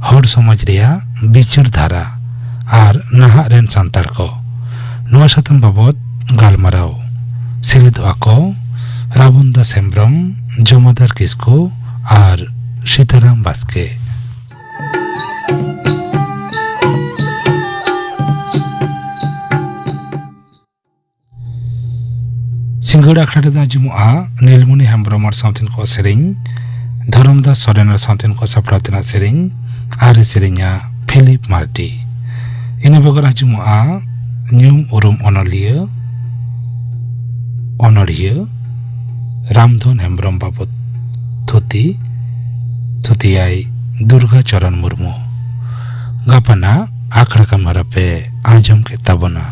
ᱦᱚᱲ ᱥᱚᱢᱟᱡᱽ ᱨᱮᱭᱟᱜ ᱵᱤᱪᱟᱹᱨ ᱫᱷᱟᱨᱟ ᱟᱨ ᱱᱟᱦᱟᱜ ᱨᱮᱱ ᱥᱟᱱᱛᱟᱲ ᱠᱚ᱾ ᱱᱚᱣᱟ ᱥᱟᱛᱟᱢ ᱵᱟᱵᱚᱛ ᱜᱟᱞᱢᱟᱨᱟᱣ᱾ ᱥᱮᱞᱮᱫᱚᱜᱼᱟ ᱠᱚ ᱨᱟᱵᱚᱱ ᱫᱟᱥ ᱦᱮᱢᱵᱽᱨᱚᱢ, ᱡᱚᱢᱟᱫᱟᱨ ᱠᱤᱥᱠᱩ ᱟᱨ ᱥᱤᱛᱟᱨᱟᱢ ᱵᱟᱥᱠᱮ᱾ ᱥᱤᱸᱜᱟᱹᱲ ᱟᱠᱷᱲᱟ ᱨᱮᱫᱚ ᱟᱸᱡᱚᱢᱚᱜᱼᱟ ᱱᱤᱞᱢᱚᱱᱤ ᱦᱮᱢᱵᱽᱨᱚᱢ ᱟᱨ ᱥᱟᱶᱛᱮᱱ ᱠᱚᱣᱟᱜ ᱥᱮᱨᱮᱧ, ᱫᱷᱚᱨᱚᱢᱫᱟᱥ ᱥᱚᱨᱮᱱ ᱟᱨ ᱥᱟᱶᱛᱮᱱ ᱠᱚᱣᱟᱜ ᱥᱟᱯᱲᱟᱣ ᱛᱮᱱᱟᱜ ᱥᱮᱨᱮᱧ, ᱟᱨ ᱮ ᱥᱮᱨᱮᱧᱟ ᱯᱷᱤᱞᱤᱯ ᱢᱟᱨᱰᱤ᱾ ᱤᱱᱟᱹ ᱵᱮᱜᱚᱨ ᱟᱸᱡᱚᱢᱚᱜᱼᱟ ᱧᱩᱢ ᱩᱨᱩᱢ ᱚᱱᱚᱞᱤᱭᱟᱹ, ᱚᱱᱚᱲᱦᱤᱭᱟᱹ ᱨᱟᱢᱫᱷᱚᱱ ᱦᱮᱢᱵᱽᱨᱚᱢ ᱵᱟᱵᱚᱛ ᱛᱷᱩᱛᱤ, ᱛᱷᱩᱛᱤᱭᱟᱭ ᱫᱩᱨᱜᱟ ᱪᱚᱨᱚᱱ ᱢᱩᱨᱢᱩ᱾ ᱜᱟᱯᱟᱱᱟᱜ ᱟᱠᱷᱲᱟ ᱠᱟᱹᱢᱤ ᱦᱚᱨᱟ ᱯᱮ ᱟᱸᱡᱚᱢ ᱠᱮᱫ ᱛᱟᱵᱚᱱᱟ᱾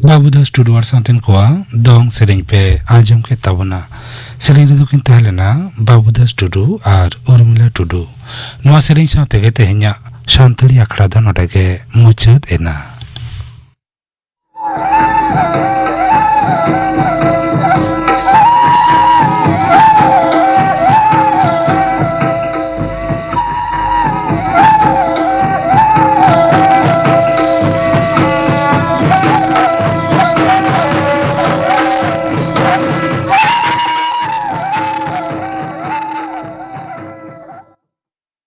ᱵᱟᱹᱵᱩ ᱫᱟᱥ ᱴᱩᱰᱩ ᱟᱨ ᱥᱟᱶᱛᱮᱱ ᱠᱚᱣᱟᱜ ᱫᱚᱝ ᱥᱮᱨᱮᱧ ᱯᱮ ᱟᱸᱡᱚᱢ ᱠᱮᱫ ᱛᱟᱵᱚᱱᱟ᱾ ᱥᱮᱨᱮᱧ ᱨᱮᱫᱚ ᱠᱤᱱ ᱛᱟᱦᱮᱸ ᱞᱮᱱᱟ ᱵᱟᱹᱵᱩ ᱫᱟᱥ ᱴᱩᱰᱩ ᱟᱨ ᱩᱨᱢᱤᱞᱟ ᱴᱩᱰᱩ᱾ ᱱᱚᱣᱟ ᱥᱮᱨᱮᱧ ᱥᱟᱶ ᱛᱮᱜᱮ ᱛᱮᱦᱮᱧᱟᱜ ᱥᱟᱱᱛᱟᱲᱤ ᱟᱠᱷᱲᱟ ᱫᱚ ᱱᱚᱰᱮ ᱜᱮ ᱢᱩᱪᱟᱹᱫ ᱮᱱᱟ᱾